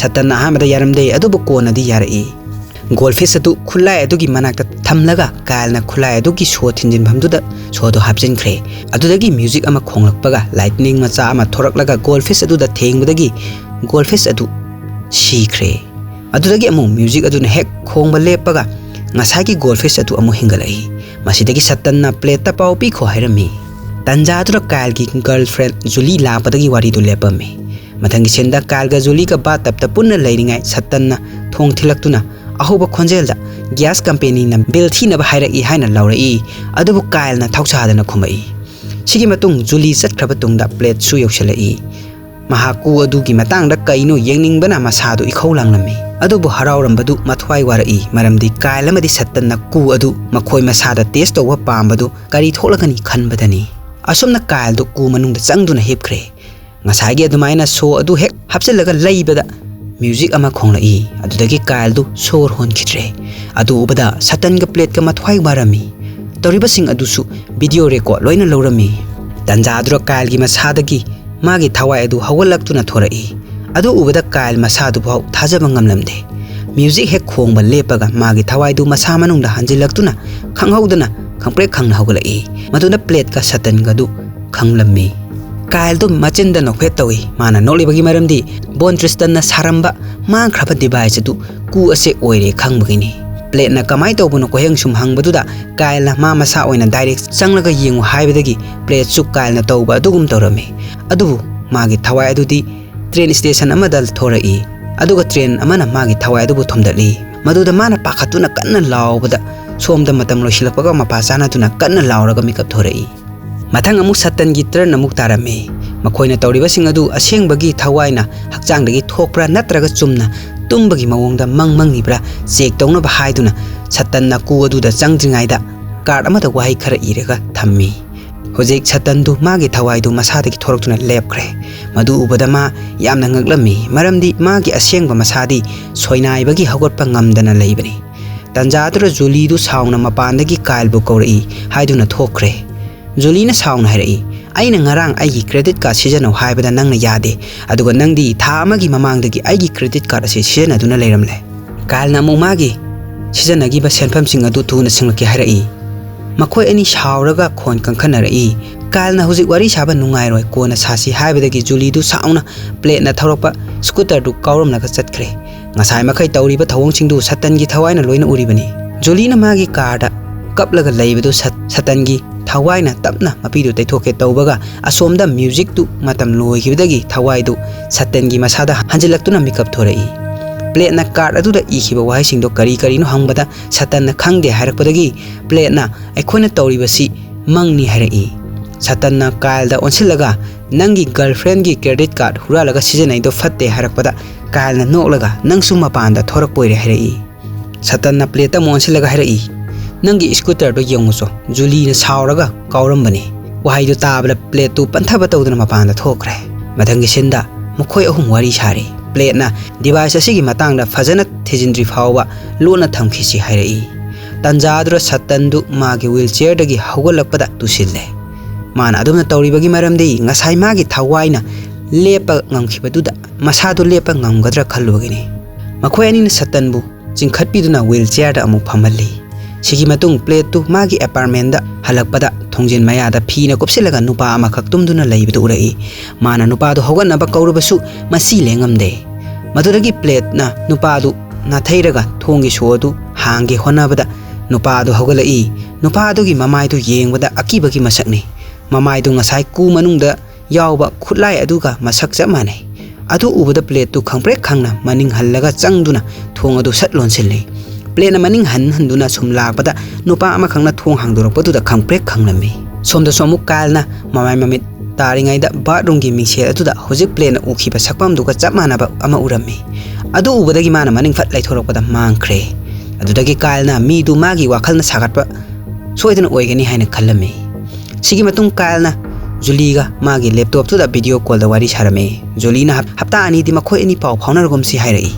ꯁꯇꯟꯅ ꯑꯍꯥꯟꯕꯗ ꯌꯥꯔꯝꯗꯦ, ꯑꯗꯨꯕꯨ ꯀꯣꯟꯅꯗꯤ ꯌꯥꯔꯛꯏ꯫ ꯒꯣꯜ ꯐꯤꯁ ꯑꯗꯨ ꯈꯨꯠꯂꯥꯏ ꯑꯗꯨꯒꯤ ꯃꯅꯥꯛꯇ ꯊꯝꯂꯒ ꯀꯥꯏꯜꯅ ꯈꯨꯠꯂꯥꯏ ꯑꯗꯨꯒꯤ ꯁꯣ ꯊꯤꯟꯖꯤꯟꯐꯝꯗꯨꯗ ꯁꯣꯗꯨ ꯍꯥꯞꯆꯤꯟꯈ꯭ꯔꯦ꯫ ꯑꯗꯨꯗꯒꯤ ꯃ꯭ꯌꯨꯖꯤꯛ ꯑꯃ ꯈꯣꯡꯂꯛꯄꯒ ꯂꯥꯏꯠꯅꯤꯡ ꯃꯆꯥ ꯑꯃ ꯊꯣꯔꯛꯂꯒ ꯒꯣꯜ ꯐꯤꯁ ꯑꯗꯨꯗ ꯊꯦꯡꯕꯗꯒꯤ ꯒꯣꯜ ꯐꯤꯁ ꯑꯗꯨ ꯁꯤꯈ꯭ꯔꯦ꯫ ꯑꯗꯨꯗꯒꯤ ꯑꯃꯨꯛ ꯃ꯭ꯌꯨꯖꯤꯛ ꯑꯗꯨꯅ ꯍꯦꯛ ꯈꯣꯡꯕ ꯂꯦꯞꯄꯒ ꯉꯁꯥꯏꯒꯤ ꯒꯣꯜ ꯐꯤꯁ ꯑꯗꯨ ꯑꯃꯨꯛ ꯍꯤꯡꯒꯠꯂꯛꯏ꯫ ꯃꯁꯤꯗꯒꯤ ꯁꯇꯟꯅ ꯄ꯭ꯂꯦꯠꯇ ꯄꯥꯎ ꯄꯤꯈꯣ ꯍꯥꯏꯔꯝꯃꯤ꯫ ꯇꯟꯖꯥꯗꯨꯗ ꯀꯥꯏꯜꯒꯤ ꯒꯔꯜ ꯐ꯭ꯔꯦꯟ ꯖꯨꯂꯤ ꯂꯥꯛꯄꯗꯒꯤ ꯋꯥꯔꯤꯗꯨ ꯂꯦꯞꯄꯝꯃꯤ꯫ ꯃꯊꯪꯒꯤ ꯁꯤꯟꯗ ꯀꯥꯏꯜꯒ ꯖꯨꯂꯤꯒ ꯕꯥꯠ ꯇꯞꯇ ꯄꯨꯟꯅ ꯂꯩꯔꯤꯉꯩ ꯁꯇꯟꯅ ꯊꯣꯡ ꯊꯤꯜꯂꯛꯇꯨꯅ ꯑꯍꯧꯕ ꯈꯣꯟꯖꯦꯜꯗ ꯒ꯭ꯌꯥꯁ ꯀꯝꯄꯦꯅꯤꯅ ꯕꯤꯜ ꯊꯤꯅꯕ ꯍꯥꯏꯔꯛꯏ ꯍꯥꯏꯅ ꯂꯥꯎꯔꯛꯏ꯫ ꯑꯗꯨꯕꯨ ꯀꯥꯏꯜꯅ ꯊꯧꯁꯥꯗꯅ ꯈꯨꯝꯃꯛꯏ꯫ ꯁꯤꯒꯤ ꯃꯇꯨꯡ ꯖꯨꯂꯤ ꯆꯠꯈ꯭ꯔꯕ ꯇꯨꯡꯗ ꯄ꯭ꯂꯦꯠꯁꯨ ꯌꯧꯁꯤꯜꯂꯛꯏ꯫ ꯃꯍꯥꯛ ꯀꯨ ꯑꯗꯨꯒꯤ ꯃꯇꯥꯡꯗ ꯀꯩꯅꯣ ꯌꯦꯡꯅꯤꯡꯕꯅ ꯃꯁꯥꯗꯨ ꯏꯈꯧ ꯂꯥꯡꯂꯝꯃꯤ꯫ ꯑꯗꯨꯕꯨ ꯍꯔꯥꯎꯔꯝꯕꯗꯨ ꯃꯊ꯭ꯋꯥꯏ ꯋꯥꯔꯛꯏ, ꯃꯔꯝꯗꯤ ꯀꯥꯏꯜ ꯑꯃꯗꯤ ꯁꯠꯇꯟꯅ ꯀꯨ ꯑꯗꯨ ꯃꯈꯣꯏ ꯃꯁꯥꯗ ꯇꯦꯁ ꯇꯧꯕ ꯄꯥꯝꯕꯗꯨ ꯀꯔꯤ ꯊꯣꯛꯂꯒꯅꯤ ꯈꯟꯕꯗꯅꯤ꯫ ꯑꯁꯨꯝꯅ ꯀꯥꯏꯜꯗꯨ ꯀꯨ ꯃꯅꯨꯡꯗ ꯆꯪꯗꯨꯅ ꯍꯤꯞꯈ꯭ꯔꯦ꯫ ꯉꯁꯥꯏꯒꯤ ꯑꯗꯨꯃꯥꯏꯅ ꯁꯣ ꯑꯗꯨ ꯍꯦꯛ ꯍꯥꯞꯆꯤꯜꯂꯒ ꯂꯩꯕꯗ ꯃ꯭ꯌꯨꯖꯤꯛ ꯑꯃ ꯈꯣꯡꯂꯛꯏ꯫ ꯑꯗꯨꯗꯒꯤ ꯀꯥꯏꯜꯗꯨ ꯁꯣꯔ ꯍꯣꯟꯈꯤꯗ꯭ꯔꯦ꯫ ꯑꯗꯨ ꯎꯕꯗ ꯁꯇꯟꯒ ꯄ꯭ꯂꯦꯠꯀ ꯃꯊ꯭ꯋꯥꯏ ꯋꯥꯔꯝꯃꯤ꯫ ꯇꯧꯔꯤꯕꯁꯤꯡ ꯑꯗꯨꯁꯨ ꯚꯤꯗꯤꯑꯣ ꯔꯦꯀꯣꯔꯗ ꯂꯣꯏꯅ ꯂꯧꯔꯝꯃꯤ꯫ ꯇꯟꯖꯥ ꯑꯗꯨꯗ ꯀꯥꯏꯜꯒꯤ ꯃꯁꯥꯗꯒꯤ ꯃꯥꯒꯤ ꯊꯋꯥꯏ ꯑꯗꯨ ꯍꯧꯒꯠꯂꯛꯇꯨꯅ ꯊꯣꯔꯛꯏ꯫ ꯑꯗꯨ ꯎꯕꯗ ꯀꯥꯏꯜ ꯃꯁꯥꯗꯨꯐꯥꯎ ꯊꯥꯖꯕ ꯉꯝꯂꯝꯗꯦ꯫ ꯃ꯭ꯌꯨꯖꯤꯛ ꯍꯦꯛ ꯈꯣꯡꯕ ꯂꯦꯞꯄꯒ ꯃꯥꯒꯤ ꯊꯋꯥꯏꯗꯨ ꯃꯁꯥ ꯃꯅꯨꯡꯗ ꯍꯟꯖꯤꯜꯂꯛꯇꯨꯅ ꯈꯪꯍꯧꯗꯅ ꯈꯪꯄ꯭ꯔꯦꯛ ꯈꯪꯅ ꯍꯧꯒꯠꯂꯛꯏ꯫ ꯃꯗꯨꯗ ꯄ꯭ꯂꯦꯠꯀ ꯁꯇꯟꯒꯗꯨ ꯈꯪꯂꯝꯃꯤ꯫ ꯀꯥꯏꯜꯗꯨ ꯃꯆꯤꯟꯗ ꯅꯣꯛꯐꯦꯠ ꯇꯧꯏ꯫ ꯃꯥꯅ ꯅꯣꯛꯂꯤꯕꯒꯤ ꯃꯔꯝꯗꯤ ꯕꯣꯟ ꯇ꯭ꯔꯤꯁꯇꯟꯅ ꯁꯥꯔꯝꯕ ꯃꯥꯡꯈ꯭ꯔꯕ ꯗꯤꯚꯥꯏꯁ ꯑꯗꯨ ꯀꯨ ꯑꯁꯦ ꯑꯣꯏꯔꯦ ꯈꯪꯕꯒꯤꯅꯤ꯫ ꯄ꯭ꯂꯦꯠꯅ ꯀꯃꯥꯏꯅ ꯇꯧꯕꯅꯣ ꯀꯣꯏꯍꯪ ꯁꯨꯝ ꯍꯪꯕꯗꯨꯗ ꯀꯥꯏꯜꯅ ꯃꯥ ꯃꯁꯥ ꯑꯣꯏꯅ ꯗꯥꯏꯔꯦꯛ ꯆꯪꯂꯒ ꯌꯦꯡꯉꯨ ꯍꯥꯏꯕꯗꯒꯤ ꯄ꯭ꯂꯦꯠꯁꯨ ꯀꯥꯏꯜꯅ ꯇꯧꯕ ꯑꯗꯨꯒꯨꯝ ꯇꯧꯔꯝꯃꯤ꯫ ꯑꯗꯨꯕꯨ ꯃꯥꯒꯤ ꯊꯋꯥꯏ ꯑꯗꯨꯗꯤ ꯇ꯭ꯔꯦꯟ ꯁ꯭ꯇꯦꯁꯟ ꯑꯃꯗ ꯊꯣꯔꯛꯏ꯫ ꯑꯗꯨꯒ ꯇ꯭ꯔꯦꯟ ꯑꯃꯅ ꯃꯥꯒꯤ ꯊꯋꯥꯏ ꯑꯗꯨꯕꯨ ꯊꯣꯝꯗꯠꯂꯤ꯫ ꯃꯗꯨꯗ ꯃꯥꯅ ꯄꯥꯈꯠꯇꯨꯅ ꯀꯟꯅ ꯂꯥꯎꯕꯗ ꯁꯣꯝꯗ ꯃꯇꯝ ꯂꯣꯏꯁꯤꯜꯂꯛꯄꯒ ꯃꯄꯥ ꯆꯥꯅꯗꯨꯅ ꯀꯟꯅ ꯂꯥꯎꯔꯒ ꯃꯤꯀꯞ ꯊꯣꯔꯛꯏ꯫ ꯃꯊꯪ ꯑꯃꯨꯛ ꯁꯇꯟꯒꯤ ꯇꯔꯟ ꯑꯃꯨꯛ ꯇꯥꯔꯝꯃꯤ꯫ ꯃꯈꯣꯏꯅ ꯇꯧꯔꯤꯕꯁꯤꯡ ꯑꯗꯨ ꯑꯁꯦꯡꯕꯒꯤ ꯊꯋꯥꯏꯅ ꯍꯛꯆꯥꯡꯗꯒꯤ ꯊꯣꯛꯄ꯭ꯔꯥ ꯅꯠꯇ꯭ꯔꯒ ꯆꯨꯝꯅ ꯇꯨꯝꯕꯒꯤ ꯃꯑꯣꯡꯗ ꯃꯪ ꯃꯪꯂꯤꯕ꯭ꯔꯥ ꯆꯦꯛ ꯇꯧꯅꯕ ꯍꯥꯏꯗꯨꯅ ꯁꯇꯟꯅ ꯀꯨ ꯑꯗꯨꯗ ꯆꯪꯗ꯭ꯔꯤꯉꯩꯗ ꯀꯥꯔꯗ ꯑꯃꯗ ꯋꯥꯍꯩ ꯈꯔ ꯏꯔꯒ ꯊꯝꯃꯤ꯫ ꯍꯧꯖꯤꯛ ꯁꯇꯟꯗꯨ ꯃꯥꯒꯤ ꯊꯋꯥꯏꯗꯨ ꯃꯁꯥꯗꯒꯤ ꯊꯣꯔꯛꯇꯨꯅ ꯂꯦꯞꯈ꯭ꯔꯦ꯫ ꯃꯗꯨ ꯎꯕꯗ ꯃꯥ ꯌꯥꯝꯅ ꯉꯛꯂꯝꯃꯤ, ꯃꯔꯝꯗꯤ ꯃꯥꯒꯤ ꯑꯁꯦꯡꯕ ꯃꯁꯥꯗꯤ ꯁꯣꯏꯅꯥꯏꯕꯒꯤ ꯍꯧꯒꯠꯄ ꯉꯝꯗꯅ ꯂꯩꯕꯅꯤ꯫ ꯇꯟꯖꯥꯗꯨꯗ ꯖꯨꯂꯤꯗꯨ ꯁꯥꯎꯅ ꯃꯄꯥꯟꯗꯒꯤ ꯀꯥꯏꯜꯕꯨ ꯀꯧꯔꯛꯏ ꯍꯥꯏꯗꯨꯅ ꯊꯣꯛꯈ꯭ꯔꯦ꯫ ꯖꯨꯂꯤꯅ ꯁꯥꯎꯅ ꯍꯥꯏꯔꯛꯏ, "ꯑꯩꯅ ꯉꯔꯥꯡ ꯑꯩꯒꯤ ꯀ꯭ꯔꯦꯗꯤꯠ ꯀꯥꯔꯗ ꯁꯤꯖꯤꯟꯅꯧ ꯍꯥꯏꯕꯗ ꯅꯪꯅ ꯌꯥꯗꯦ, ꯑꯗꯨꯒ ꯅꯪꯗꯤ ꯊꯥ ꯑꯃꯒꯤ ꯃꯃꯥꯡꯗꯒꯤ ꯑꯩꯒꯤ ꯀ꯭ꯔꯦꯗꯤꯠ ꯀꯥꯔꯗ ꯑꯁꯤ ꯁꯤꯖꯤꯟꯅꯗꯨꯅ ꯂꯩꯔꯝꯂꯦ꯫" ꯀꯥꯏꯜꯅ ꯑꯃꯨꯛ ꯃꯥꯒꯤ ꯁꯤꯖꯤꯟꯅꯈꯤꯕ ꯁꯦꯟꯐꯝꯁꯤꯡ ꯑꯗꯨ ꯊꯨꯅ ꯁꯤꯡꯂꯛꯀꯦ ꯍꯥꯏꯔꯛꯏ꯫ ꯃꯈꯣꯏ ꯑꯅꯤ ꯁꯥꯎꯔꯒ ꯈꯣꯟ ꯀꯟꯈꯠꯅꯔꯛꯏ꯫ ꯀꯥꯏꯜꯅ "ꯍꯧꯖꯤꯛ ꯋꯥꯔꯤ ꯁꯥꯕ ꯅꯨꯡꯉꯥꯏꯔꯣꯏ, ꯀꯣꯟꯅ ꯁꯥꯁꯤ" ꯍꯥꯏꯕꯗꯒꯤ ꯖꯨꯂꯤꯗꯨ ꯁꯥꯎꯅ ꯄ꯭ꯂꯦꯠꯅ ꯊꯧꯔꯛꯄ ꯁ꯭ꯀꯨꯇꯔꯗꯨ ꯀꯥꯎꯔꯝꯂꯒ ꯆꯠꯈ꯭ꯔꯦ꯫ ꯉꯁꯥꯏ ꯃꯈꯩ ꯇꯧꯔꯤꯕ ꯊꯧꯑꯣꯡꯁꯤꯡꯗꯨ ꯁꯇꯟꯒꯤ ꯊꯋꯥꯏꯅ ꯂꯣꯏꯅ ꯎꯔꯤꯕꯅꯤ꯫ ꯖꯨꯂꯤꯅ ꯃꯥꯒꯤ ꯀꯥꯔꯗ ꯀꯞꯂꯒ ꯂꯩꯕꯗꯨ ꯁꯠ-, ꯁꯇꯟꯒꯤ ꯊꯋꯥꯏꯅ ꯇꯞꯅ ꯃꯄꯤꯗꯨ ꯇꯩꯊꯣꯛꯀꯦ ꯇꯧꯕꯒ, ꯑꯁꯣꯝꯗ ꯃ꯭ꯌꯨꯖꯤꯛꯇꯨ ꯃꯇꯝ ꯂꯣꯏꯈꯤꯕꯗꯒꯤ ꯊꯋꯥꯏꯗꯨ ꯁꯇꯟꯒꯤ ꯃꯁꯥꯗ ꯍꯟꯖꯤꯜꯂꯛꯇꯨꯅ ꯃꯤꯀꯞ ꯊꯣꯔꯛꯏ꯫ ꯄ꯭ꯂꯦꯠꯅ ꯀꯥꯔꯗ ꯑꯗꯨꯗ ꯏꯈꯤꯕ ꯋꯥꯍꯩꯁꯤꯡꯗꯣ ꯀꯔꯤ ꯀꯔꯤꯅꯣ ꯍꯪꯕꯗ, ꯁꯇꯟꯅ ꯈꯪꯗꯦ ꯍꯥꯏꯔꯛꯄꯗꯒꯤ, ꯄ꯭ꯂꯦꯠꯅ "ꯑꯩꯈꯣꯏꯅ ꯇꯧꯔꯤꯕꯁꯤ ꯃꯪꯅꯤ" ꯍꯥꯏꯔꯛꯏ꯫ ꯁꯇꯟꯅ ꯀꯥꯏꯜꯗ ꯑꯣꯟꯁꯤꯜꯂꯒ, "ꯅꯪꯒꯤ ꯒꯔꯜꯐ꯭ꯔꯦꯟꯒꯤ ꯀ꯭ꯔꯦꯗꯤꯠ ꯀꯥꯔꯗ ꯍꯨꯔꯥꯜꯂꯒ ꯁꯤꯖꯤꯟꯅꯩꯗꯣ ꯐꯠꯇꯦ" ꯍꯥꯏꯔꯛꯄꯗ, ꯀꯥꯏꯜꯅ ꯅꯣꯛꯂꯒ, "ꯅꯪꯁꯨ ꯃꯄꯥꯟꯗ ꯊꯣꯔꯛꯄ ꯑꯣꯏꯔꯦ" ꯍꯥꯏꯔꯛꯏ꯫ ꯁꯇꯟꯅ ꯄ꯭ꯂꯦꯠꯇ ꯑꯃꯨꯛ ꯑꯣꯟꯁꯤꯜꯂꯒ ꯍꯥꯏꯔꯛꯏ, "ꯅꯪꯒꯤ ꯁ꯭ꯀꯨꯇꯔꯗꯣ ꯌꯦꯡꯉꯨꯆꯣ, ꯖꯨꯂꯤꯅ ꯁꯥꯎꯔꯒ ꯀꯥꯎꯔꯝꯕꯅꯤ꯫" ꯋꯥꯍꯩꯗꯨ ꯇꯥꯕꯗ ꯄ꯭ꯂꯦꯠꯇꯨ ꯄꯟꯊꯕ ꯇꯧꯗꯅ ꯃꯄꯥꯟꯗ ꯊꯣꯛꯈ꯭ꯔꯦ꯫ ꯃꯊꯪꯒꯤ ꯁꯤꯟꯗ ꯃꯈꯣꯏ ꯑꯍꯨꯝ ꯋꯥꯔꯤ ꯁꯥꯔꯤ꯫ ꯄ꯭ꯂꯦꯠꯅ ꯗꯤꯚꯥꯏꯁ ꯑꯁꯤꯒꯤ ꯃꯇꯥꯡꯗ ꯐꯖꯅ ꯊꯤꯖꯤꯟꯗ꯭ꯔꯤ ꯐꯥꯎꯕ ꯂꯣꯟꯅ ꯊꯝꯈꯤꯁꯤ ꯍꯥꯏꯔꯛꯏ꯫ ꯇꯟꯖꯥꯗꯨꯗ ꯁꯇꯟꯗꯨ ꯃꯥꯒꯤ ꯋꯤꯜ ꯆꯤꯌꯔꯗꯒꯤ ꯍꯧꯒꯠꯂꯛꯄꯗ ꯇꯨꯁꯤꯜꯂꯦ꯫ ꯃꯥꯅ ꯑꯗꯨꯝꯅ ꯇꯧꯔꯤꯕꯒꯤ ꯃꯔꯝꯗꯤ ꯉꯁꯥꯏ ꯃꯥꯒꯤ ꯊꯋꯥꯏꯅ ꯂꯦꯞꯄ ꯉꯝꯈꯤꯕꯗꯨꯗ ꯃꯁꯥꯗꯨ ꯂꯦꯞꯄ ꯉꯝꯒꯗ꯭ꯔꯥ ꯈꯜꯂꯨꯕꯒꯤꯅꯤ꯫ ꯃꯈꯣꯏ ꯑꯅꯤꯅ ꯁꯇꯟꯕꯨ ꯆꯤꯡꯈꯠꯄꯤꯗꯨꯅ ꯋꯤꯜ ꯆꯤꯌꯔꯗ ꯑꯃꯨꯛ ꯐꯝꯍꯜꯂꯤ꯫ ꯁꯤꯒꯤ ꯃꯇꯨꯡ ꯄ꯭ꯂꯦꯠꯇꯨ ꯃꯥꯒꯤ ꯑꯦꯄꯥꯔꯠꯃꯦꯟꯗ ꯍꯜꯂꯛꯄꯗ ꯊꯣꯡꯖꯤꯟ ꯃꯌꯥꯗ ꯐꯤꯅ ꯀꯨꯞꯁꯤꯜꯂꯒ ꯅꯨꯄꯥ ꯑꯃꯈꯛ ꯇꯨꯝꯗꯨꯅ ꯂꯩꯕꯗꯨ ꯎꯔꯛꯏ꯫ ꯃꯥꯅ ꯅꯨꯄꯥꯗꯨ ꯍꯧꯒꯠꯅꯕ ꯀꯧꯔꯕꯁꯨ ꯃꯁꯤ ꯂꯦꯡꯉꯝꯗꯦ꯫ ꯃꯗꯨꯗꯒꯤ ꯄ꯭ꯂꯦꯠꯅ ꯅꯨꯄꯥꯗꯨ ꯅꯥꯊꯩꯔꯒ ꯊꯣꯡꯒꯤ ꯁꯣ ꯑꯗꯨ ꯍꯥꯡꯒꯦ ꯍꯣꯠꯅꯕꯗ ꯅꯨꯄꯥꯗꯨ ꯍꯧꯒꯠꯂꯛꯏ꯫ ꯅꯨꯄꯥꯗꯨꯒꯤ ꯃꯃꯥꯏꯗꯨ ꯌꯦꯡꯕꯗ ꯑꯀꯤꯕꯒꯤ ꯃꯁꯛꯅꯤ꯫ ꯃꯃꯥꯏꯗꯨ ꯉꯁꯥꯏ ꯀꯨ ꯃꯅꯨꯡꯗ ꯌꯥꯎꯕ ꯈꯨꯠꯂꯥꯏ ꯑꯗꯨꯒ ꯃꯁꯛ ꯆꯞ ꯃꯥꯟꯅꯩ꯫ ꯑꯗꯨ ꯎꯕꯗ ꯄ꯭ꯂꯦꯠꯇꯨ ꯈꯪꯄ꯭ꯔꯦꯛ ꯈꯪꯅ ꯃꯅꯤꯡ ꯍꯜꯂꯒ ꯆꯪꯗꯨꯅ ꯊꯣꯡ ꯑꯗꯨ ꯁꯠ ꯂꯣꯟꯁꯤꯜꯂꯤ꯫ ꯄ꯭ꯂꯦꯠꯅ ꯃꯅꯤꯡ ꯍꯟ ꯍꯟꯗꯨꯅ ꯁꯨꯝ ꯂꯥꯛꯄꯗ ꯅꯨꯄꯥ ꯑꯃꯈꯛꯅ ꯊꯣꯡ ꯍꯥꯡꯗꯣꯔꯛꯄꯗꯨꯗ ꯈꯪꯄ꯭ꯔꯦꯛ ꯈꯪꯂꯝꯃꯤ꯫ ꯁꯣꯝꯗꯁꯨ ꯑꯃꯨꯛ ꯀꯥꯏꯜꯅ ꯃꯃꯥꯏ ꯃꯃꯤꯠ ꯇꯥꯔꯤꯉꯩꯗ ꯕꯥꯠꯔꯨꯝꯒꯤ ꯃꯤꯡꯁꯦꯜ ꯑꯗꯨꯗ ꯍꯧꯖꯤꯛ ꯄ꯭ꯂꯦꯠꯅ ꯎꯈꯤꯕ ꯁꯛꯐꯝꯗꯨꯒ ꯆꯞ ꯃꯥꯟꯅꯕ ꯑꯃ ꯎꯔꯝꯃꯤ꯫ ꯑꯗꯨ ꯎꯕꯗꯒꯤ ꯃꯥꯅ ꯃꯅꯤꯡ ꯐꯠ ꯂꯩꯊꯣꯔꯛꯄꯗ ꯃꯥꯡꯈ꯭ꯔꯦ꯫ ꯑꯗꯨꯗꯒꯤ ꯀꯥꯏꯜꯅ ꯃꯤꯗꯨ ꯃꯥꯒꯤ ꯋꯥꯈꯜꯅ ꯁꯥꯒꯠꯄ ꯁꯣꯏꯗꯅ ꯑꯣꯏꯒꯅꯤ ꯍꯥꯏꯅ ꯈꯜꯂꯝꯃꯤ꯫ ꯁꯤꯒꯤ ꯃꯇꯨꯡ ꯀꯥꯏꯜꯅ ꯖꯨꯂꯤꯒ ꯃꯥꯒꯤ ꯂꯦꯞꯇꯣꯞꯇꯨꯗ ꯚꯤꯗꯤꯑꯣ ꯀꯣꯜꯗ ꯋꯥꯔꯤ ꯁꯥꯔꯝꯃꯤ꯫ ꯖꯨꯂꯤꯅ ꯍꯞ-, ꯍꯞꯇꯥ ꯑꯅꯤꯗꯤ ꯃꯈꯣꯏ ꯑꯅꯤ ꯄꯥꯎ ꯐꯥꯎꯅꯔꯒꯨꯝꯁꯤ ꯍꯥꯏꯔꯛꯏ꯫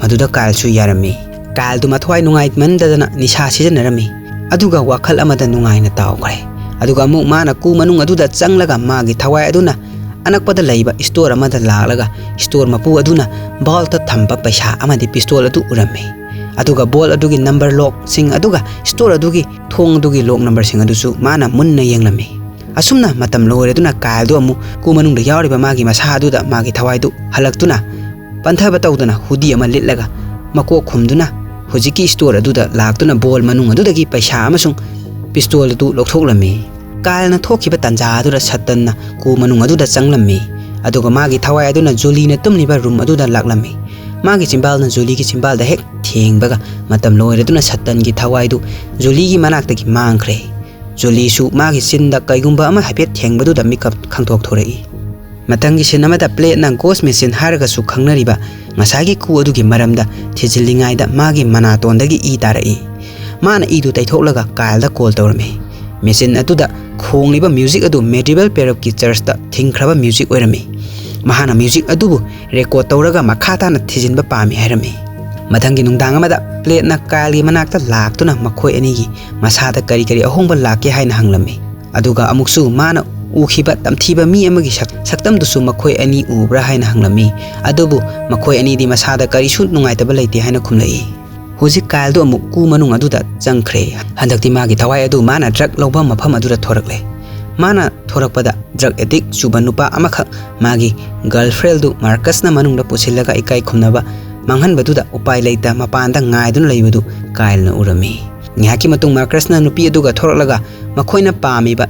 ꯃꯗꯨꯗ ꯀꯥꯏꯜꯁꯨ ꯌꯥꯔꯝꯃꯤ꯫ ꯀꯥꯏꯜꯗꯨ ꯃꯊ꯭ꯋꯥꯏ ꯅꯨꯡꯉꯥꯏꯃꯟꯗꯗꯅ ꯅꯤꯁꯥ ꯁꯤꯖꯤꯟꯅꯔꯝꯃꯤ꯫ ꯑꯗꯨꯒ ꯋꯥꯈꯜ ꯑꯃꯗ ꯅꯨꯡꯉꯥꯏꯅ ꯇꯥꯎꯈ꯭ꯔꯦ꯫ ꯑꯗꯨꯒ ꯑꯃꯨꯛ ꯃꯥꯅ ꯀꯨ ꯃꯅꯨꯡ ꯑꯗꯨꯗ ꯆꯪꯂꯒ ꯃꯥꯒꯤ ꯊꯋꯥꯏ ꯑꯗꯨꯅ ꯑꯅꯛꯄꯗ ꯂꯩꯕ ꯁ꯭ꯇꯣꯔ ꯑꯃꯗ ꯂꯥꯛꯂꯒ ꯁ꯭ꯇꯣꯔ ꯃꯄꯨ ꯑꯗꯨꯅ ꯚꯥꯜꯇ ꯊꯝꯕ ꯄꯩꯁꯥ ꯑꯃꯗꯤ ꯄꯤꯁꯇꯣꯜ ꯑꯗꯨ ꯎꯔꯝꯃꯤ꯫ ꯑꯗꯨꯒ ꯚꯥꯜ ꯑꯗꯨꯒꯤ ꯅꯝꯕꯔ ꯂꯣꯛꯁꯤꯡ ꯑꯗꯨꯒ ꯁ꯭ꯇꯣꯔ ꯑꯗꯨꯒꯤ ꯊꯣꯡ ꯑꯗꯨꯒꯤ ꯂꯣꯛ ꯅꯝꯕꯔꯁꯤꯡ ꯑꯗꯨꯁꯨ ꯃꯥꯅ ꯃꯨꯟꯅ ꯌꯦꯡꯂꯝꯃꯤ꯫ ꯑꯁꯨꯝꯅ ꯃꯇꯝ ꯂꯣꯏꯔꯗꯨꯅ ꯀꯥꯏꯜꯗꯨ ꯑꯃꯨꯛ ꯀꯨ ꯃꯅꯨꯡꯗ ꯌꯥꯎꯔꯤꯕ ꯃꯥꯒꯤ ꯃꯁꯥ ꯑꯗꯨꯗ ꯃꯥꯒꯤ ꯊꯋꯥꯏꯗꯨ ꯍꯜꯂꯛꯇꯨꯅ ꯄꯟꯊꯕ ꯇꯧꯗꯅ ꯍꯨꯗꯤ ꯑꯃ ꯂꯤꯠꯂꯒ ꯃꯀꯣꯛ ꯈꯨꯝꯗꯨꯅ ꯍꯧꯖꯤꯛꯀꯤ ꯁ꯭ꯇꯣꯔ ꯑꯗꯨꯗ ꯂꯥꯛꯇꯨꯅ ꯚꯥꯜ ꯃꯅꯨꯡ ꯑꯗꯨꯗꯒꯤ ꯄꯩꯁꯥ ꯑꯃꯁꯨꯡ ꯄꯤꯁꯇꯣꯜ ꯑꯗꯨ ꯂꯧꯊꯣꯛꯂꯝꯃꯤ꯫ ꯀꯥꯏꯜꯅ ꯊꯣꯛꯈꯤꯕ ꯇꯥꯟꯖꯥ ꯑꯗꯨꯗ ꯁꯇꯟꯅ ꯀꯨ ꯃꯅꯨꯡ ꯑꯗꯨꯗ ꯆꯪꯂꯝꯃꯤ꯫ ꯑꯗꯨꯒ ꯃꯥꯒꯤ ꯊꯋꯥꯏ ꯑꯗꯨꯅ ꯖꯨꯂꯤꯅ ꯇꯨꯝꯂꯤꯕ ꯔꯨꯝ ꯑꯗꯨꯗ ꯂꯥꯛꯂꯝꯃꯤ꯫ ꯃꯥꯒꯤ ꯆꯤꯝꯕꯥꯜꯅ ꯖꯨꯂꯤꯒꯤ ꯆꯤꯝꯕꯥꯜꯗ ꯍꯦꯛ ꯊꯦꯡꯕꯒ ꯃꯇꯝ ꯂꯣꯏꯔꯗꯨꯅ ꯁꯇꯟꯒꯤ ꯊꯋꯥꯏꯗꯨ ꯖꯨꯂꯤꯒꯤ ꯃꯅꯥꯛꯇꯒꯤ ꯃꯥꯡꯈ꯭ꯔꯦ꯫ ꯖꯨꯂꯤꯁꯨ ꯃꯥꯒꯤ ꯆꯤꯟꯗ ꯀꯩꯒꯨꯝꯕ ꯑꯃ ꯍꯥꯏꯐꯦꯠ ꯊꯦꯡꯕꯗꯨꯗ ꯃꯤꯀꯞ ꯈꯪꯊꯣꯛꯊꯣꯔꯛꯏ꯫ ꯃꯊꯪꯒꯤ ꯁꯤꯟ ꯑꯃꯗ ꯄ꯭ꯂꯦꯠꯅ ꯒꯣꯁ ꯃꯦꯁꯤꯟ ꯍꯥꯏꯔꯒꯁꯨ ꯈꯪꯅꯔꯤꯕ ꯉꯁꯥꯏꯒꯤ ꯀꯨ ꯑꯗꯨꯒꯤ ꯃꯔꯝꯗ ꯊꯤꯖꯤꯜꯂꯤꯉꯩꯗ ꯃꯥꯒꯤ ꯃꯅꯥꯇꯣꯟꯗꯒꯤ ꯏ ꯇꯥꯔꯛꯏ꯫ ꯃꯥꯅ ꯏꯗꯨ ꯇꯩꯊꯣꯛꯂꯒ ꯀꯥꯏꯜꯗ ꯀꯣꯜ ꯇꯧꯔꯝꯃꯤ꯫ ꯃꯦꯁꯤꯟ ꯑꯗꯨꯗ ꯈꯣꯡꯂꯤꯕ ꯃ꯭ꯌꯨꯖꯤꯛ ꯑꯗꯨ ꯃꯦꯗꯤꯕꯦꯜ ꯄꯦꯔꯞꯀꯤ ꯆꯔꯆꯇ ꯊꯤꯡꯈ꯭ꯔꯕ ꯃ꯭ꯌꯨꯖꯤꯛ ꯑꯣꯏꯔꯝꯃꯤ꯫ ꯃꯍꯥꯛꯅ ꯃ꯭ꯌꯨꯖꯤꯛ ꯑꯗꯨꯕꯨ ꯔꯦꯀꯣꯔꯗ ꯇꯧꯔꯒ ꯃꯈꯥ ꯇꯥꯅ ꯊꯤꯖꯤꯟꯕ ꯄꯥꯝꯃꯤ ꯍꯥꯏꯔꯝꯃꯤ꯫ ꯃꯊꯪꯒꯤ ꯅꯨꯡꯗꯥꯡ ꯑꯃꯗ ꯄ꯭ꯂꯦꯠꯅ ꯀꯥꯏꯜꯒꯤ ꯃꯅꯥꯛꯇ ꯂꯥꯛꯇꯨꯅ ꯃꯈꯣꯏ ꯑꯅꯤꯒꯤ ꯃꯁꯥꯗ ꯀꯔꯤ ꯀꯔꯤ ꯑꯍꯣꯡꯕ ꯂꯥꯛꯀꯦ ꯍꯥꯏꯅ ꯍꯪꯂꯝꯃꯤ꯫ ꯑꯗꯨꯒ ꯑꯃꯨꯛꯁꯨ ꯃꯥꯅ ꯎꯈꯤꯕ ꯇꯝꯊꯤꯕ ꯃꯤ ꯑꯃꯒꯤ ꯁꯛ-, ꯁꯛꯇꯝꯗꯨꯁꯨ ꯃꯈꯣꯏ ꯑꯅꯤ ꯎꯕ꯭ꯔꯥ ꯍꯥꯏꯅ ꯍꯪꯂꯝꯃꯤ꯫ ꯑꯗꯨꯕꯨ ꯃꯈꯣꯏ ꯑꯅꯤꯗꯤ ꯃꯁꯥꯗ ꯀꯔꯤꯁꯨ ꯅꯨꯡꯉꯥꯏꯇꯕ ꯂꯩꯇꯦ ꯍꯥꯏꯅ ꯈꯨꯝꯂꯛꯏ꯫ ꯍꯧꯖꯤꯛ ꯀꯥꯏꯜꯗꯨ ꯑꯃꯨꯛ ꯀꯨ ꯃꯅꯨꯡ ꯑꯗꯨꯗ ꯆꯪꯈ꯭ꯔꯦ꯫ ꯍꯟꯗꯛꯇꯤ ꯃꯥꯒꯤ ꯊꯋꯥꯏ ꯑꯗꯨ ꯃꯥꯅ ꯗ꯭ꯔꯒ ꯂꯧꯕ ꯃꯐꯝ ꯑꯗꯨꯗ ꯊꯣꯔꯛꯂꯦ꯫ ꯃꯥꯅ ꯊꯣꯔꯛꯄꯗ ꯗ꯭ꯔꯒ ꯑꯦꯗꯤꯛ ꯆꯨꯕ ꯅꯨꯄꯥ ꯑꯃꯈꯛ ꯃꯥꯒꯤ ꯒꯔꯜꯐ꯭ꯔꯦꯟꯗꯨ ꯃꯥꯔꯀꯁꯅ ꯃꯅꯨꯡꯗ ꯄꯨꯁꯤꯜꯂꯒ ꯏꯀꯥꯏ ꯈꯨꯝꯅꯕ ꯃꯥꯡꯍꯟꯕꯗꯨꯗ ꯎꯄꯥꯏ ꯂꯩꯇ ꯃꯄꯥꯟꯗ ꯉꯥꯏꯗꯨꯅ ꯂꯩꯕꯗꯨ ꯀꯥꯏꯜꯅ ꯎꯔꯝꯃꯤ꯫ ꯉꯥꯏꯍꯥꯛꯀꯤ ꯃꯇꯨꯡ ꯃꯥꯔꯀꯁꯅ ꯅꯨꯄꯤ ꯑꯗꯨꯒ ꯊꯣꯔꯛꯂꯒ ꯃꯈꯣꯏꯅ ꯄꯥꯝꯃꯤꯕ